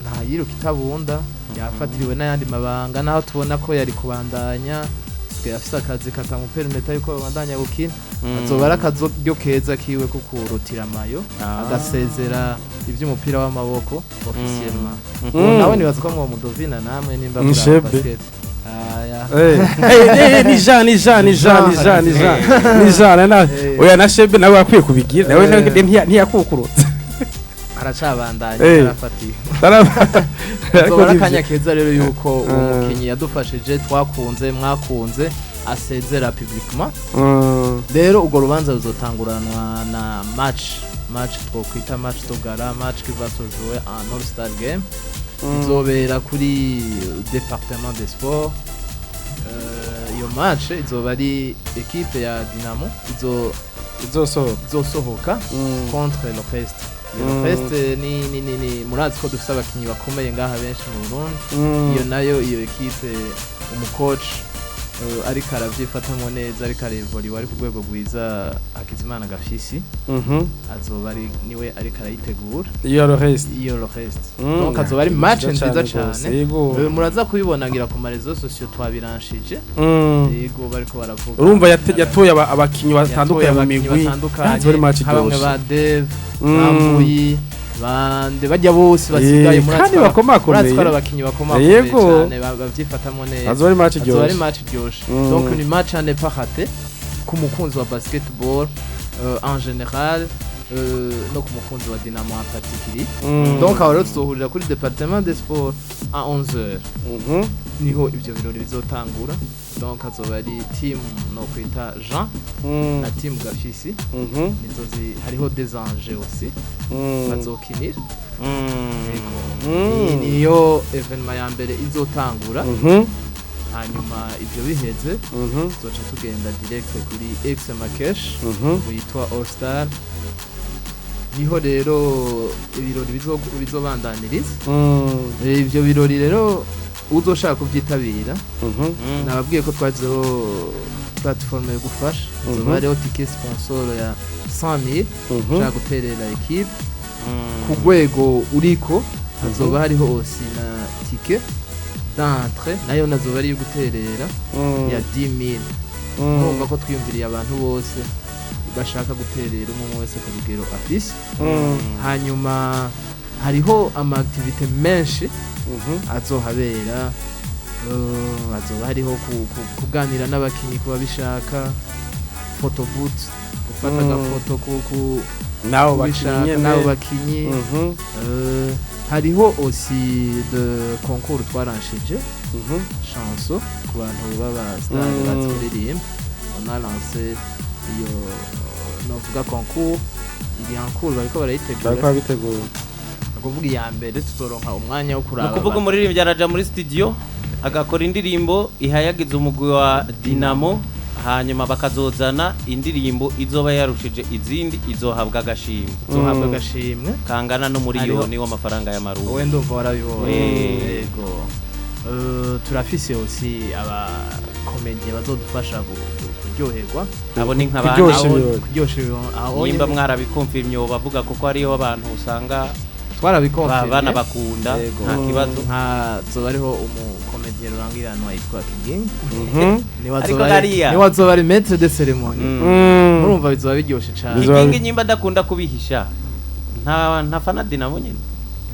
nta yiruka itabunda, yafatiriwe n'ayandi mabanga, naho tubona ko yari kubandanya, asigaye afise akazi katamuperimeta yuko babandanya gukina. Azoba ari akazoryo keza kiwe ko kurutira mayo, agasezera iby'umupira w'amaboko officiellement. Uwo nawe nibaza ko mwo mudovina namwe nimba muri Nshebe. basket. Aya. Eh, ni Jean, ni Jean, ni Jean, ni Jean, ni Jean, ni Jean na oya, na Shebe nawe akwiye kubigira nawe. Ntiyakukurutse. Aracabandanya, arafatiwe. Azoba ari akanya keza rero yuko uwo mukinyi yadufashije, twakunze, mwakunze, asezera publiquement. Rero urwo rubanza ruzotanguranwa na match twokwita match de gala, match qui va se jouer en All Star Game. Izobera kuri département des sports. Iyo match izoba ari équipe ya Dinamo izo izosohoka. Izosohoka contre le reste. Iyo le reste ni murazi ko dufise abakinyi bakomeye ngaha benshi mu Burundi. Iyo nayo, iyo équipe, umucoach ariko aravyifatamwo neza, ariko arevoliwa, ari ku rwego rwiza, Hakizimana Gafisi, azoba ari niwe ariko arayitegura. Iyo le reste. Iyo le reste. Donc azoba ari match nziza cane. Muraza kubibona ngira ku maréseaux sociaux, twabiranshije. Yego, bariko baravuga. Urumva yatoye abakinyi batandukanye mu abakinyi migwi. Batandukanye. Azoba ari match nka bamwe iryoshe. ba Dev, bamvuyi bande bajya bose basigaye. Kandi bakomakomeye. Murazi ko ari abakinyi bakomakomeye cyane, bavyifatamwo neza. Azoba ari match Azoba ari iryoshe. match iryoshe. Donc ni match à ne pas rater ku mukunzi wa basketball en général. no ku mukunzi wa Dinamo en particulier. Donc aho rero tuzohurira kuri département des sports à 11h, niho ivyo birori bizotangura. Donc azoba ari team no kwita Jean na team Gafisi, nizo hariho des anges aussi bazokinira. Yego. Iyi niyo événement ya mbere izotangura. Hanyuma ibyo biheze, tuzoca tugenda direct kuri X Makesh, witwa All Star. Niho rero ibirori bizobandaniriza. Ivyo birori rero, uzoshaka kubyitabira, nababwiye ko twashyizeho plateforme yo gufasha. Hazoba hariho ticket sponsor ya 100,000, ushaka guterera équipe ku rwego uriko. Hazoba hariho aussi na ticket d'entrée, nayo nazoba ari iyo guterera ya 10,000. Urumva ko twiyumviriye abantu bose bashaka guterera, umwe umwe wese ku rugero afise. Hanyuma hariho ama activité menshi azohabera. Hazoba hariho kuganira n'abakinyi ku babishaka, photo booth, gufata agafoto ku nabo bakinyi kubishaka nyene. N'abo bakinyi. Hariho aussi de concours twaranshije, chanson ku bantu b'aba star bazi kuririmba. On a lancé iyo novuga concours iri en cours, bariko barayitegura. Bariko babitegura. Ni ukuvuga iya mbere tuzoronka umwanya wo Ni kuraba ukuvuga umuririmbyi araja muri studio agakora indirimbo ihayagiza umugwi wa Dinamo, hanyuma bakazozana indirimbo izoba yarushije izindi, izohabwa agashimwe. Tuzohabwa agashimwe kangana n'umuriyoni w'amafaranga y'amarundi. Wowe ndumva warabibonye. Yego. Turafise aussi abakomediye bazodufasha kuryoherwa. Abo ni nk'abandi? Kuryosha ibirori. Kuryosha ibirori aho Nimba nyene. mwarabikonfirmye, bavuga kuko hariho abantu usanga Twarabikonfirmye. banabakunda. Yego. Nta kibazo. Nka zoba ariho umukomediye rurangiranwa yitwa Kigingi, niwe Ariko azoba ari hariya. niwe azoba ari maître de cérémonie. Murumva bizoba biryoshe cane. Kigingi nyimba adakunda kubihisha, nta ntafana Dinamo nyene?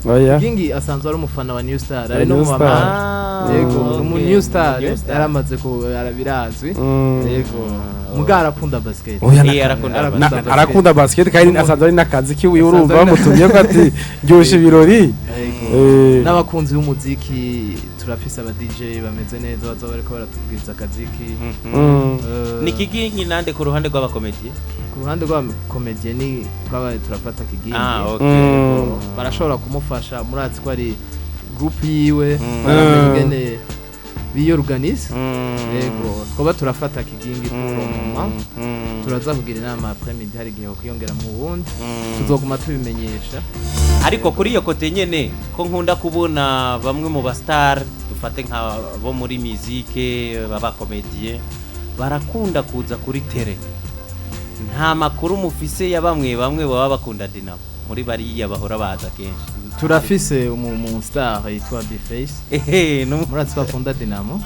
Oya. Kigingi asanzwe ari umufana wa New Star, ari Wa no New mu Star. bamana. Yego, umu Okay. New Star. New Star. Yaramaze ku arabirazwi. Yego, muga arakunda basket. Oya, Eh, arakunda basket. Arakunda basket kandi asanzwe ari n'akazi kiwe, urumva Asanzwe ari bamutumye ko ati ryosha ibirori. Yego. N'abakunzi b'umuziki, turafise aba DJ bameze neza bazoba bariko baratubwiriza akaziki. Ni Kigingi nande ku ruhande rw'abakomediye? Ku ruhande rw'abakomediye ni twabaye turafata Kigingi. Okay. Barashobora kumufasha, murazi ko ari group yiwe, baramenya ingene biyorganize. Yego, twaba turafata Kigingi pour le moment. Turaza kugira inama après midi, hari igihe kwiyongera mu wundi, tuzoguma tubimenyesha. Ariko kuri iyo côté nyene, ko nkunda kubona bamwe mu ba star, dufate nka bo muri musique b'abakomediye, barakunda kuza kuri terrain, nta makuru mufise ya bamwe bamwe baba bakunda Dinamo muri bariya bahora baza kenshi? Turafise umu star yitwa Bface. Ehe, Murazi ko akunda Dinamo.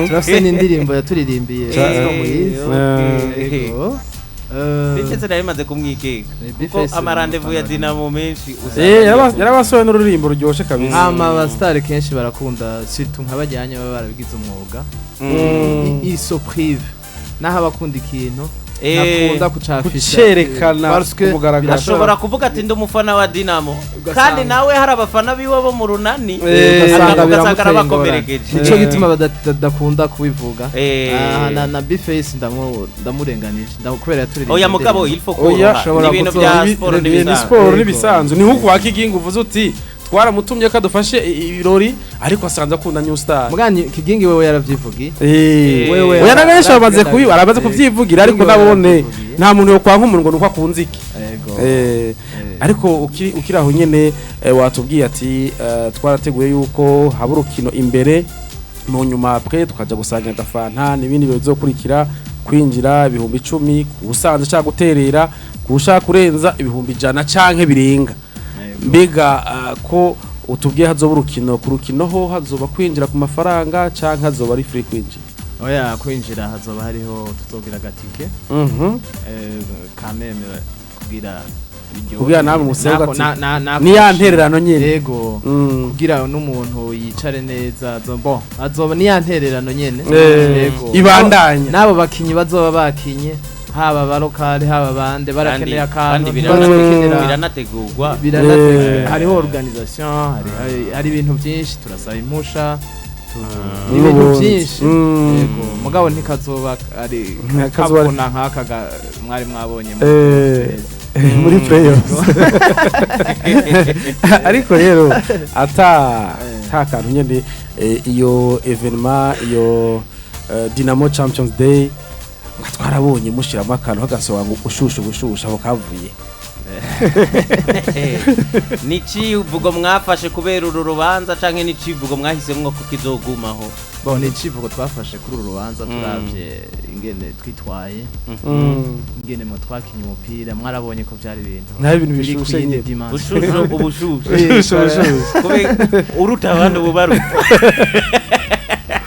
Turafise n'indirimbo yaturirimbiye, murazi ko muyizi. Yego. Ndetse nari maze kumwikeka kuko Bface ama rendez-vous ya ni umufana wa Dinamo menshi usanga Yarabasohoye n'ururirimbo ruryoshe kabisa. Hama abasitari kenshi barakunda, surtout nka bajyanye baba barabigize umwuga. Ils se privent naho abakunda ikintu, ntakunda kucafisha Kucerekana Parce que ku mugaragaro. Ashobora kuvuga ati ndi umufana wa Dinamo, kandi nawe hari abafana biwe bo mu Runani, ugasanga ugasanga biramuteye ingorane. arabakomerekeje. Nico gituma badakunda kubivuga. Ah, na Bface ndamurenganije, kubera yaturirimbiye Oya mugabo, indirimbo. il faut Oya, koroha, ashobora ni ibintu gutora bya siporo Ni n'ibisanzwe. siporo Yego. n'ibisanzwe. Ni nk'uko wakiginga uvuze uti twaramutumye ko adufashe ibirori, ariko asanze akunda New Star. Mugani Kigingi wewe yaravyivugiye. Wewe oya, na benshi bamaze kubi baramaze kuvyivugira, ariko Kigingi wewe nabone yaravyivugiye. nta muntu yo kwanka umuntu ngo nuko akunze iki. Yego. Ariko ukiri aho nyene, watubwiye ati twarateguye yuko haba urukino imbere, mu nyuma après tukaja gusangira agafanta n'ibindi bintu bizokurikira, kwinjira 10,000, usanze ushaka guterera, kushaka kurenza 100,000 canke birenga. Mbega ko utubwiye hazoba urukino, ku rukino ho hazoba kwinjira ku mafaranga canke hazoba ari free kwinjira? Oya, kwinjira hazoba hariho, tuzogira agatike kameme kugira biryohe. Kugira namwe musenga ati, Nako ni ya ntererano nyene. Yego. Kugira n'umuntu yicare neza, bon, azoba ni ya ntererano nyene. Ibandanya. N'abo bakinyi bazoba bakinye Haba abalokale, haba abande barakeneye akantu. Kandi Barakenera biranategurwa. Hariho organisation, hari ibintu byinshi, turasaba impusha, ibintu N'ubundi. byinshi. Yego, mugabo ntikazoba ari Ntikazoba kabona nk'aka mwari mwabonye muri playoffs. Ariko rero ata ta kantu nyene, iyo événement, iyo Dynamo Champions Day, nka twarabonye mushiramo akantu kagasoba ngo ushushe ubushushe, aho kavuye? Ni icivugo mwafashe kubera uru rubanza canke ni icivugo mwahisemwo ko kizogumaho? Bon, ni icivugo twafashe kuri uru rubanza, turavye ingene twitwaye, ingene mwe twakinye umupira, mwarabonye ko byari ibintu Nta ibintu biri ku bishushe yindi nyene. dimension. Ushushe ubushushe. Ushushe ubushushe. Kubera uruta abandi ububaruta.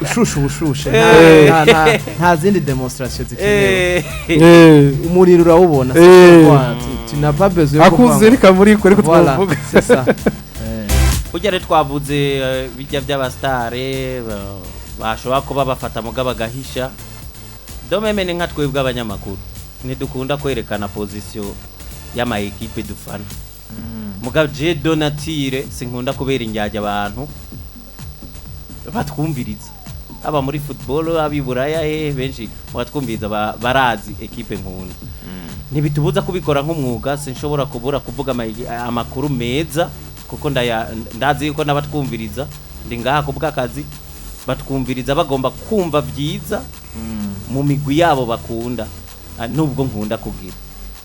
Ushushe ubushushe, nta zindi démonstration zikenewe. Umuriro urawubona, c'est quoi, tu n'as pas besoin yo kuvuga Akuze rikamuriko ariko Voilà, twavuga. c'est ça. Burya rero twavuze bijya by'abasitare bashobora kuba bafata muga bagahisha domeme. Ni nka twebwe abanyamakuru ntidukunda kwerekana position y'ama équipe dufana, mugabo je de nature sinkunda kubera indyarya abantu batwumviriza, aba muri football, abi Buraya, hehe, benshi mu batwumviriza barazi équipe nkunda. Ntibitubuza kubikora nk'umwuga, sinshobora kubura kuvuga amakuru meza kuko ndazi yuko n'abatwumviriza, ndi ngaha ku bw'akazi, batwumviriza bagomba kumva byiza mu migwi yabo bakunda. Nubwo nkunda kugira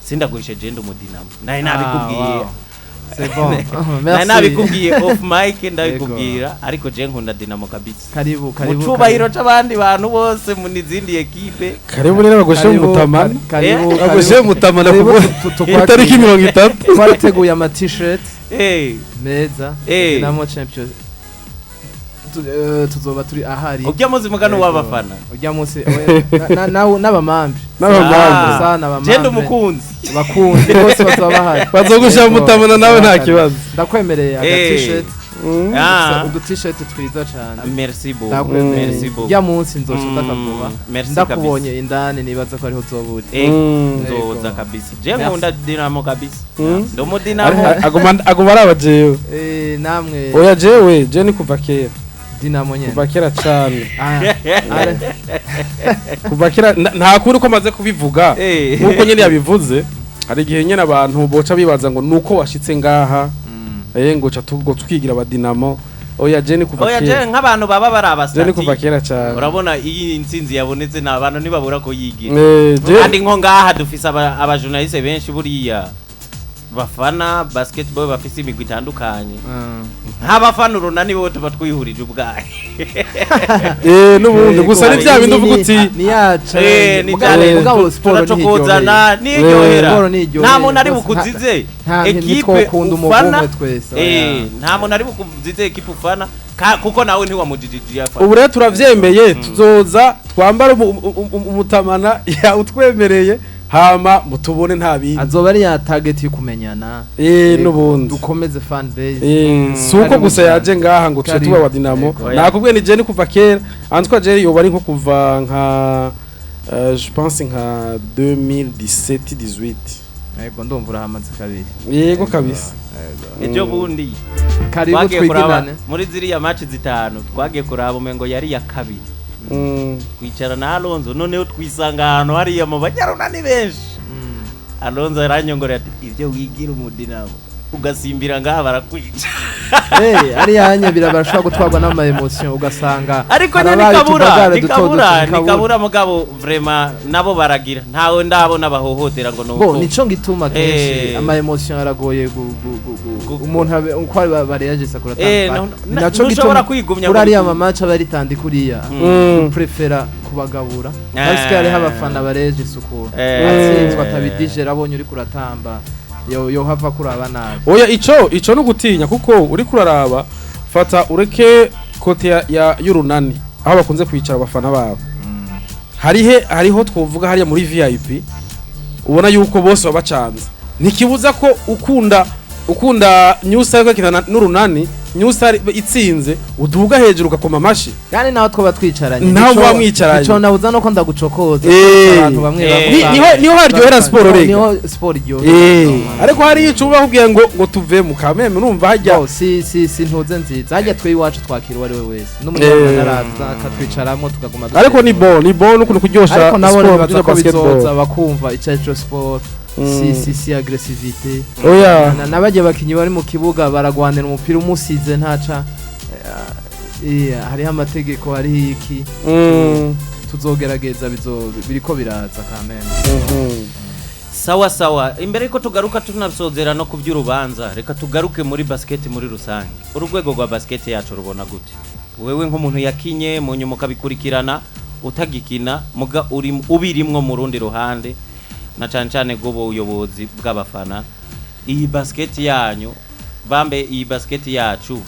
sindaguhishe, je ndi umudinamo, nari nabikubwiye. Ah, wow. C'est bon. Nari Merci. nabikubwiye off mic, ndabikubwira, ariko je nkunda Dinamo kabisa. Karibu, karibu. Mu cubahiro c'abandi bantu bose mu n'izindi équipe. Karibu rero, bagoshe Karibu, mutamana. karibu, Eh? Bagoshe mutamana Karibu, kuko tukwakire. itariki 30. Twarateguye ama t-shirt meza. Dinamo Champions. Tuzoba turi ahari. Ujya muzi mugano Yego. w'abafana. Ujya munsi n'abamambi. N'abamambi. Sana abamambi. Je ndi umukunzi. Abakunzi bose bazoba bahari. Bazogusha Yego. mutamana nawe nta kibazo. Ndakwemereye aga t-shirt. Udu t-shirt twiza cyane. Merci beaucoup. Ndakwemereye. Merci beaucoup. Ujya munsi nzoca ndakavuba. Merci. Ndakubonye indani, nibaza ko ariho uzoba uri. Nzoza Yego. kabisa, je Merci. nkunda Dinamo kabisa, ndi umudinamo. Aguma ari abajewe. Namwe. Oya, jewe je ni kuva kera. Dinamo nyene. Kuva kera cane. Ah, Kuva kera, nta kundi uko maze kubivuga. Nkuko nyene yabivuze, hari igihe nyene abantu boca bibaza ngo nuko washitse ngaha, ngo ca tubwo twigira abadinamo. Oya, je ni kuva Oya, je kera. nk'abantu baba bari Je ni kuva abasitati, kera cane. urabona iyi intsinzi yabonetse, ni abantu ntibabura kuyigira. Je Kandi nko ngaha dufise abajournaliste benshi buriya bafana basketball, bafise imigwi itandukanye. Nk'abafana Urunani bo tuba twihurije ubwayo. N'ubundi gusa ni bya bindi uvuga uti ni ya challenge. Ni Mugabo, mugabo siporo turacokozana, niryohera. Siporo niryohera. Nta muntu ari bukuzize Nta ekipe ntitwokunda ufana. umugumwe twese. Oya. Nta muntu ari bukuzize ekipe ufana, kuko nawe ntiwamujijije afana. Ubu rero turavyemeye, tuzoza twambara umutamana utwemereye, hama mutubone, nta bindi. Azoba ari ya target yo kumenyana. N'ubundi. Dukomeze fan base. Si uko Karibu gusa cyane. yaje ngaha ngo tuce Karibu. tuba wa Dinamo. Yego. Oya. Nakubwiye ni je ni kuva kera antwa, je yoba ari nko kuva nka je pense nka 2017 18. Yego, ndumva urahamaze kabiri. Yego kabisa. Ejo bundi Karibu, twagiye kuraba twiginane. muri ziriya match zitanu, twagiye kuraba umengo yari iya kabiri. Twicara na Alonso, noneho twisanga ahantu hariya mu banyarunani benshi. Alonso aranyongorera ati: "Ibyo wigira umudinamo ugasimbira ngaha barakwica." Ariya hanye birabashobora gutwarwa n'ama émotion, ugasanga Ariko nyine harabaye nikabura utubagare duto duto, nikabura nikabura, mugabo vraiment nabo baragira, ntawe ndabona bahohotera ngo Bo nuko. nico ngituma kenshi ama émotion aragoye umuntu uko bareyagisa kuratandukana. Ni naco ntushobora gituma kwigumya kuri ngo ariya ma match aba aritandi kuriya, prefera kubagabura, parce que hariho abafana barejisa ukuntu atsinzwe atabidijera, abonye uri kuratamba yo hava kuraba nabi. Oya, ico no gutinya, kuko uri kuraraba, fata ureke côté ya y'Urunani aho bakunze kwicara abafana babo, harihe hariho twovuga hariya muri VIP, ubona yuko bose baba bacanze. Ntikibuza ko ukunda New Star kinana n'Urunani. New Star itsinze, uduga hejuru ugakoma amashi. Kandi naho twaba twicaranye, Naho muba mwicaranye. Ico nabuza nuko ndagucokoza abantu bamwe bamwe. Niho haryohera siporo rega. Niho siporo iryohera. Ariko hari ico uba bakubwiye ngo tuve mu kameme, urumva hajya. Bo, si ntuze nziza hajya, twe iwacu twakira uwo ari we wese, n'umunyarwanda araza akatwicaramo tukaguma. Ariko ni bon ukuntu kuryosha Ariko nabo siporo nibaza kuryosha ko basketball. bizoza bakumva icyo ari cyo siporo, si agressivité. Oya. N'abajya abakinyi bari mu kibuga baragwanira umupira, umusize ntaca, hariho amategeko, hariho iki. Tuzogerageza, biriko biraza kameme. Sawa sawa, imbere yuko tugaruka tunasozera no ku by'urubanza, reka tugaruke muri basket muri rusange. Urwego rwa basket yacu rubona gute wewe nk'umuntu yakinye mu nyuma ukabikurikirana utagikina, muga uri ubirimwo mu rundi ruhande, na cane cane bw'ubuyobozi bw'abafana? Iyi basket yanyu, bambe iyi basket yacu,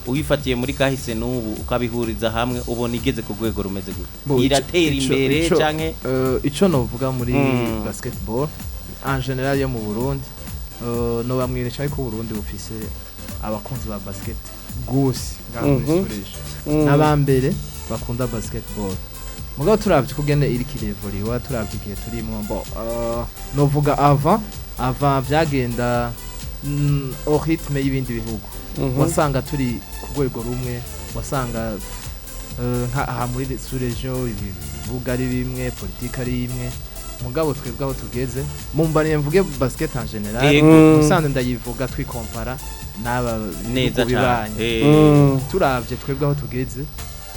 uyifatiye muri kahise n'ubu ukabihuriza hamwe, ubona igeze ku rwego rumeze gute? Bo, Iratera imbere canke? Ico novuga muri basketball en général yo mu Burundi, nobamwirisha yuko Burundi bufise abakunzi ba basket gose ngaha muri Suresha, n'abambere bakunda basketball. Mugabo turavye kugene iriko irevoliwa, turavye igihe turimwo, bo novuga avant vyagenda au rythme y'ibindi bihugu, wasanga turi ku rwego rumwe, wasanga nka aha muri sous-région ibibuga ari bimwe, politike ari imwe. Mugabo twebwe aho tugeze, mumbariye mvuge basket en général, musanze ndayivuga twikompara n'aba Neza bihugu cyane. bibanyi. Turavye twebwe aho tugeze,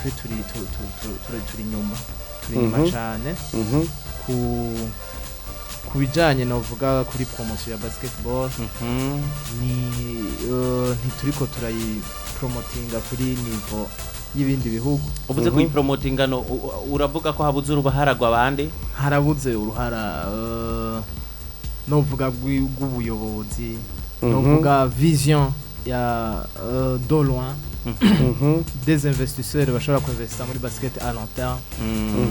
twe turi turi inyuma, turi inyuma cane ku bijanye novuga kuri promotion ya basketball. Ni ntituriko turayipromotinga kuri niveau y'ibindi bihugu. Uvuze kuyipromotinga, no uravuga ko habuze uruhara rw'abandi? Harabuze uruhara, novuga rw'ubuyobozi, novuga vision ya de loin, des investisseurs bashobora kuinvestisa muri basket à long terme.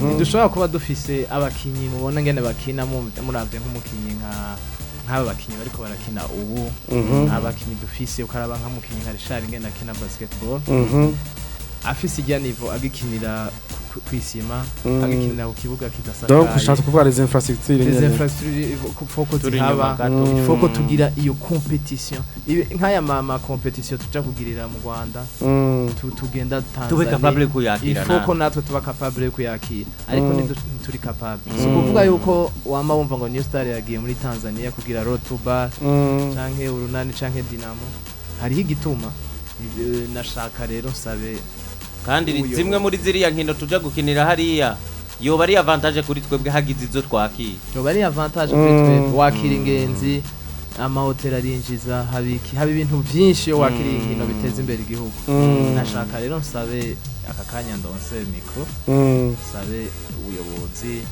Ntidushobora kuba dufise abakinyi mubona ngene bakina, muravye nk'umukinyi nk'aba bakinyi bariko barakina ubu, abakinyi dufise, ukaraba nk'umukinyi nka Richard ngene akina basketball, afise irya niveau agikinira kw'isima, agikinira ku kibuga Donc ushatse kidasakaye. kuvuga les infrastructures Les nyene. infrastructures faut ko Turi inyuma zihaba, gato. Faut ko tugira iyo compétition. Nk'aya ma compétition tuja kugirira mu Rwanda, tugenda Tube Tanzania, capable kuyakira. Il faut ko natwe tuba capable yo kuyakira, ariko ntituri capable. Si ukuvuga yuko wama wumva ngo New Star yagiye muri Tanzania kugira Road to BAL, canke Urunani canke Dinamo, hariho igituma. Nashaka rero nsabe Kandi ubuyobozi. zimwe muri ziriya nkino tuja gukinira hariya yoba ari avantage kuri twebwe hagize izo twakira. Yoba ari avantage kuri twebwe, wakira ingenzi, amahoteli arinjiza, habiki haba ibintu byinshi iyo wakiriye inkino biteza imbere igihugu. Nashaka rero nsabe aka kanya ndonse micro, nsabe ubuyobozi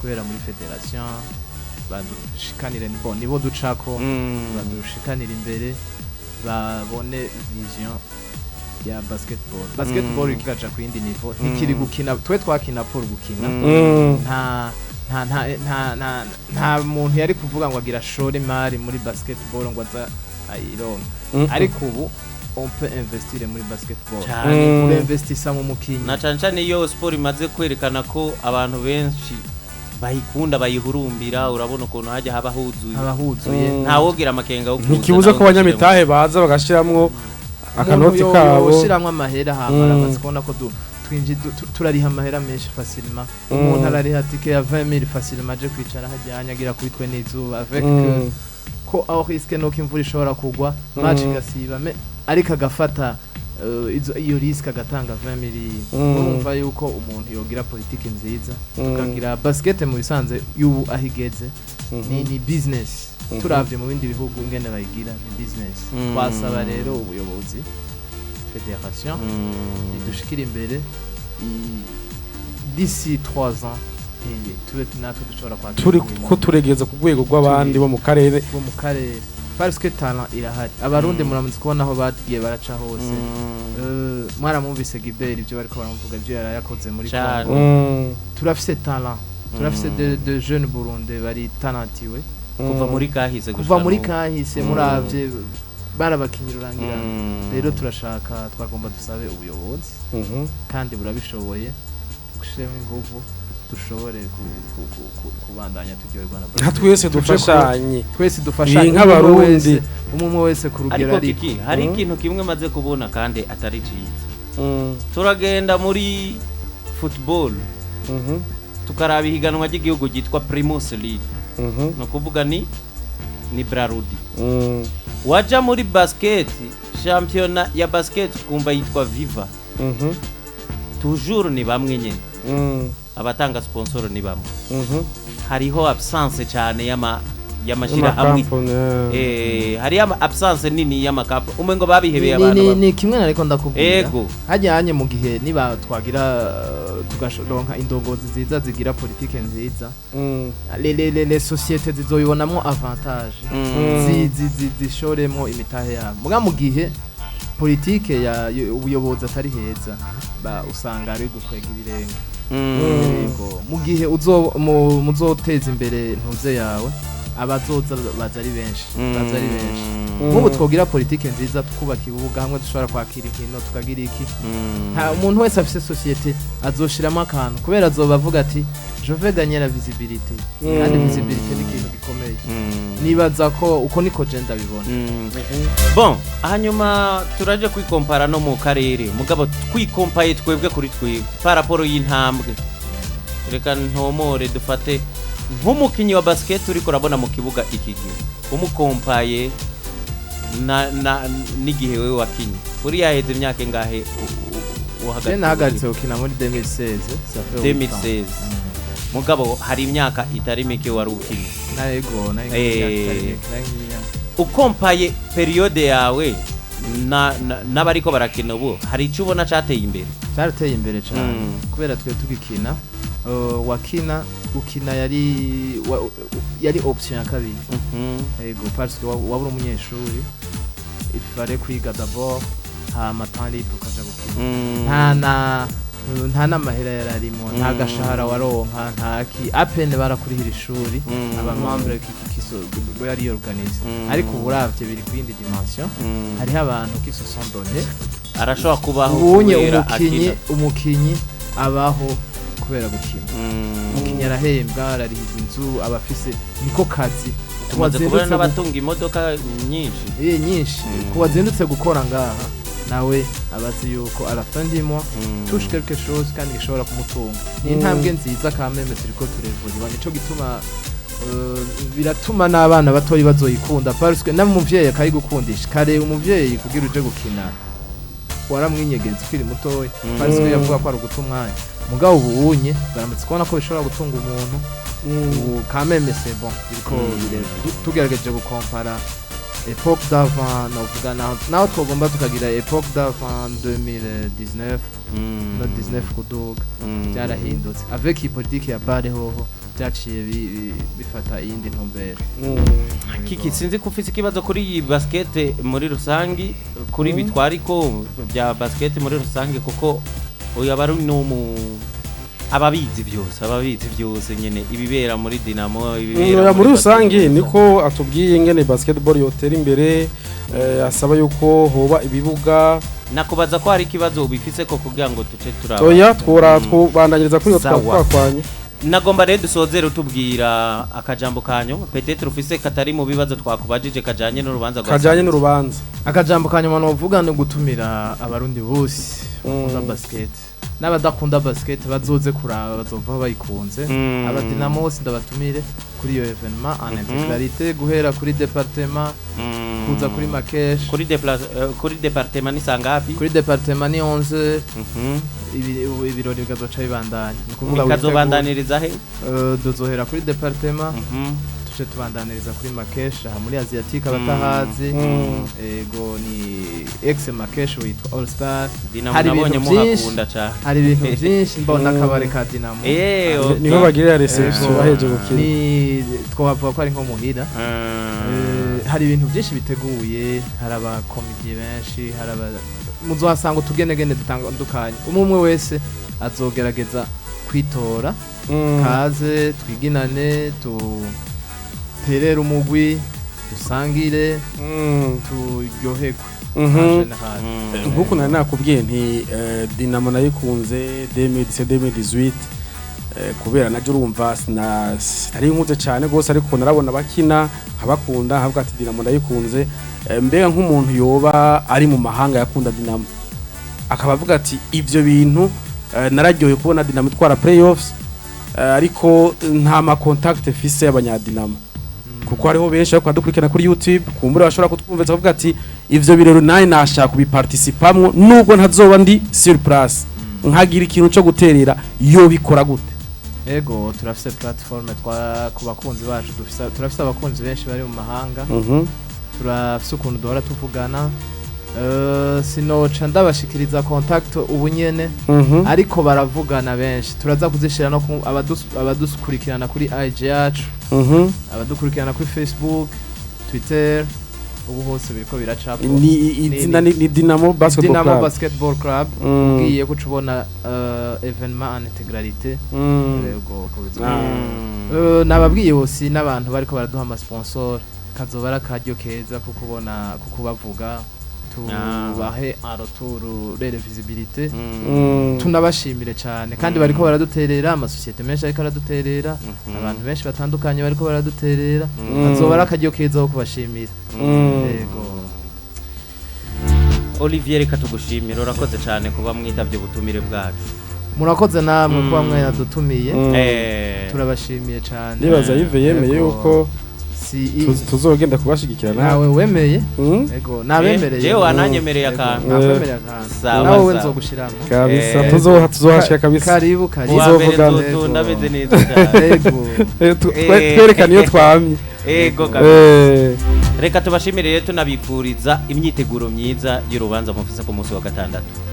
guhera muri fédération badushikanire, bo nibo ducako, badushikanire imbere, babone vision ya basketball. Basketball ikikaja ku yindi niveau, ntikiri gukina, twe twakina pour gukina. Nta muntu yari kuvuga ngo agira ashore imari muri basketball ngo aza ayironke, ariko ubu on peut investir muri basketball. Cyane. Urinvestisa mu mukinyi. Na cane cane iyo siporo imaze kwerekana ko abantu benshi bayikunda, bayihurumbira, urabona ukuntu hajya haba huzuye. Haba huzuye. Ntawogira amakenga yo kuza Ntikibuza nawe ko ngo ashiremo. abanyamitahe baza bagashiramwo akanoti Umuntu kabo. yoshiramwo amahera hama aramaze kubona ko turariha amahera menshi facilement. Umuntu arariha tike ya 20000 facilement, aje kwicara hajyanye agira kubitwe n'izuba avec ko aho risque nuko imvura ishobora kugwa, match igasiba, ariko agafata iyo risque agatanga 20000. Urumva yuko umuntu yogira politike nziza, tukagira basket mu bisanzwe y'ubu aho igeze ni business. Turavye mu bindi bihugu ingene bayigira, ni business. Twasaba rero ubuyobozi, fédération, idushikira imbere d'ici 3 ans, tube natwe dushobora kwakira Turi inkino ko turegeza ku rwego rw'abandi bo mu karere. Bo mu karere, parce que talent irahari. Abarundi muramaze kubona aho bagiye baraca hose. Mwaramwumvise Gibert ibyo bariko baramuvuga, ibyo yari yakoze muri Cane. Congo. Turafise talent, turafise de jeunes burundais bari talentueux. Kuva muri kahise Kuva gushika muri n'ubu. kahise, muravye Barabakinyi rurangirana. Rero turashaka, twagomba dusabe ubuyobozi, kandi burabishoboye, gushiremo inguvu dushobore kubandanya turyoherwa na Nka basket. twese dufashanye. Twese dufashanye. Ni nk'Abarundi. Umwe umwe wese ku rugero Ariko ariko kiki, hari ikintu kimwe maze kubona kandi atari cyiza. Turagenda muri football, tukaraba ihiganwa ry'igihugu ryitwa Primus League, ni ukuvuga ni Brarudi. Waja muri basket, shampiyona ya basket, ukumva yitwa Viva. Toujours ni bamwe nyene, abatanga sponsor ni bamwe. Hariho absence cyane y'amashirahamwe. Y'amakampani, Hariyo absence nini y'amakapu, umengo babihebeye Ni, abantu ni, bamwe. ni kimwe nariko ndakubwira. Hajyanye mu gihe niba twagira tugashoronka indongozi nziza zigira politike nziza, les sociétés zizoyibonamwo avantage, zishoremwo imitahe yabo. Muga mu gihe politike ya ubuyobozi atari heza, ba usanga ari gukwega ibirenge. Yego, mu gihe muzoteza imbere ntuze yawe, abazoza baza ari benshi, baza ari benshi. Nk'ubu twogira politike nziza, tukubaka ibibuga hamwe dushobora kwakira inkino, tukagira iki, nta umuntu wese afise société azoshiramo akantu, kubera azoba avuga ati: "Je vais gagner la visibilité." Kandi visibilité ni ikintu gikomeye. Nibaza ko uko niko je ndabibona. Bon, hanyuma turaje kwikompara no mu karere. Mugabo twikompaye twebwe kuri twebwe par rapport y'intambwe, reka ntomore dufate nk'umukinyi wa basket uriko urabona mu kibuga iki gihe, umukompaye na na n'igihe wewe wakinye, uri yaheze imyaka ingahe uhagaritse? Je nahagaritse gukina muri 2016, ça fait huit ans. 2016. Mugabo hari imyaka itari mike wari ukinye. Na ego, na Ukompaye période yawe n'abariko barakina ubu, hari icyo ubona cateye imbere? Cyarateye imbere cyane, kubera twe tugikina, wakina gukina yari yari option ya kabiri. Ego, parce que wabura umunyeshuri, il fallait kwiga d'abord, hama temps libre ukaja gukina. Nta n'amahera yararimo, nta gashahara waronka, nta ki, à peine barakurihira ishuri, abamembre kiso yari organisé. Ariko ubu uravye biri ku yindi dimension. Hariho abantu qui se sont donnés. Arashobora kubaho Ubunye kubera umukinyi, akina. umukinyi abaho kubera gukina. Umukinyi arahembwa, ararihirwa inzu, aba afise niko kazi. Tumaze kubona Kuwazindutse n'abatunga imodoka nyinshi. Nyinshi. Kuwazindutse gukora ngaha nawe abazi yuko à la fin du mois touche quelque chose kandi gishobora kumutunga. Ni intambwe nziza kameme, turiko turevuriwa. Nico gituma biratuma n'abana batoyi bazoyikunda, parce que n'umuvyeyi akayigukundisha. Kare umuvyeyi kugira uje gukina waramwinyegeza ukiri mutoya, parce que yavuga ko ari uguta umwanya. Mugabo ubu unye baramutse kubona ko bishobora gutunga umuntu. Ubu kameme c'est bon, biriko tugerageje gukompara époque d'avant, novuga naho twogomba tukagira époque d'avant 2019, no 19 kuduga, byarahindutse. Avec iyi politike ya bare hoho byaciye bifata iyindi ntumbero. Kiki, sinzi ko ufise ikibazo kuri iyi basket muri rusangi, kuri ibi twariko bya basket muri rusange, kuko uyu aba ari n'umu ababizi byose, ababizi byose nyene, ibibera muri Dinamo, ibibera Muri rusange basket. Niko atubwiye ingene basketball yotera imbere, asaba yuko hoba ibibuga. Nakubaza ko hari ikibazo ubifise ko kugira ngo tuce turaba. Oya, twora twubandanyiriza kuri iyo. Sawa. Twakwanye. Nagomba rero dusozere utubwira akajambo kanyu peut-être ufise katari mu bibazo twakubajije, kajanye n'urubanza rwa Kajanye n'urubanza. Akajambo ka nyuma novuga ni gutumira Abarundi bose bakunda basket n'abadakunda basket, bazoze kuraba, bazova bayikunze. Abadinamo bose ndabatumire kuri iyo événement en intégralité, guhera kuri département kuza kuri Makesh. Kuri département ni sangapi? Kuri département ni 11. Ibirori bigazoca bibandanya, ni ukuvuga Bikazobandaniriza he? Duzohera kuri département, tuce tubandaniriza kuri Makesh aha muri Asiatique, abatahazi. Ego, ni ex Makesh witwa All Star. Dinamo Hari nabonye ibintu byinshi. muhakunda cane. Hari ibintu byinshi, mbona akabare ka Dinamo. Niho bagirira réception Ego. baheje gukina. Ni twavuga ko ari nko muhira. Hari ibintu byinshi biteguye, hari abakomediye benshi, hari aba muzohasanga utugenegene dutandukanye. Umwe umwe wese azogerageza kwitora. Kaze twiginane, tuterere umugwi. Dusangire, turyoherwe en général. Nkuko nari nakubwiye nti Dinamo nayikunze 2017, 2018, kubera najyo urumva sinari nkuze cyane rwose, ariko narabona bakina nkabakunda, nkavuga ati Dinamo ndayikunze. Mbega nk'umuntu yoba ari mu mahanga yakunda Dinamo, akaba avuga ati ivyo bintu, nararyohewe kubona Dinamo itwara playoffs, ariko nta ma contact mfise y'abanyadinamo, kuko hariho benshi ariko badukurikirana kuri YouTube, kumbura bashobora kutwumva bavuga ati ivyo birero nawe nashaka kubiparticipamwo, nubwo ntazoba ndi sur place, nkagira ikintu cyo guterera, yo bikora gute? Ego, turafise plateforme twa ku bakunzi bacu dufise, turafise abakunzi benshi bari mu mahanga. Turafise ukuntu duhora tuvugana. Sinoca ndabashikiriza contact ubu nyene, ariko baravugana benshi, turaza kuzishira no ku abadukurikirana kuri IG yacu, abadukurikirana kuri Facebook, Twitter, ubu hose biriko biracako. Ni izina ni Dinamo Basketball Dinamo Club. Basketball Club. Ugiye kuca ubona événement en intégralité. Yego, uko bizima. Nababwiye bose n'abantu bariko baraduha ama sponsor, kazoba ari akaryo keza ko kubona, ko kubavuga, tubahe en retour rere visibilité. Tunabashimire cyane kandi bariko baraduterera, amasosiyete menshi ariko araduterera, abantu benshi batandukanye bariko baraduterera. Azoba ari akaryo keza ko kubashimira. Yego. Olivier, reka tugushimire, urakoze cyane kuba mwitavye ubutumire bwacu. Murakoze namwe kuba mwadutumiye. Turabashimiye cyane. Ndibaza Yves yemeye Yego. yuko Si tuzogenda kubashigikira nawe. Nawe wemeye? Yego, nabemereye. Jewe wananyemereye Yego, akantu. nakwemereye akantu. Sawa, Nawe we sawa. nzogushiramo. Kabisa, tuzohashika kabisa. Karibu, karibu. Kuwa mbere Tuzovugana. ndameze neza cyane. Yego. Twerekane iyo twamye. Ego kabisa. Reka tubashimire rero, tunabifuriza imyiteguro myiza y'urubanza mufise ku munsi wa gatandatu.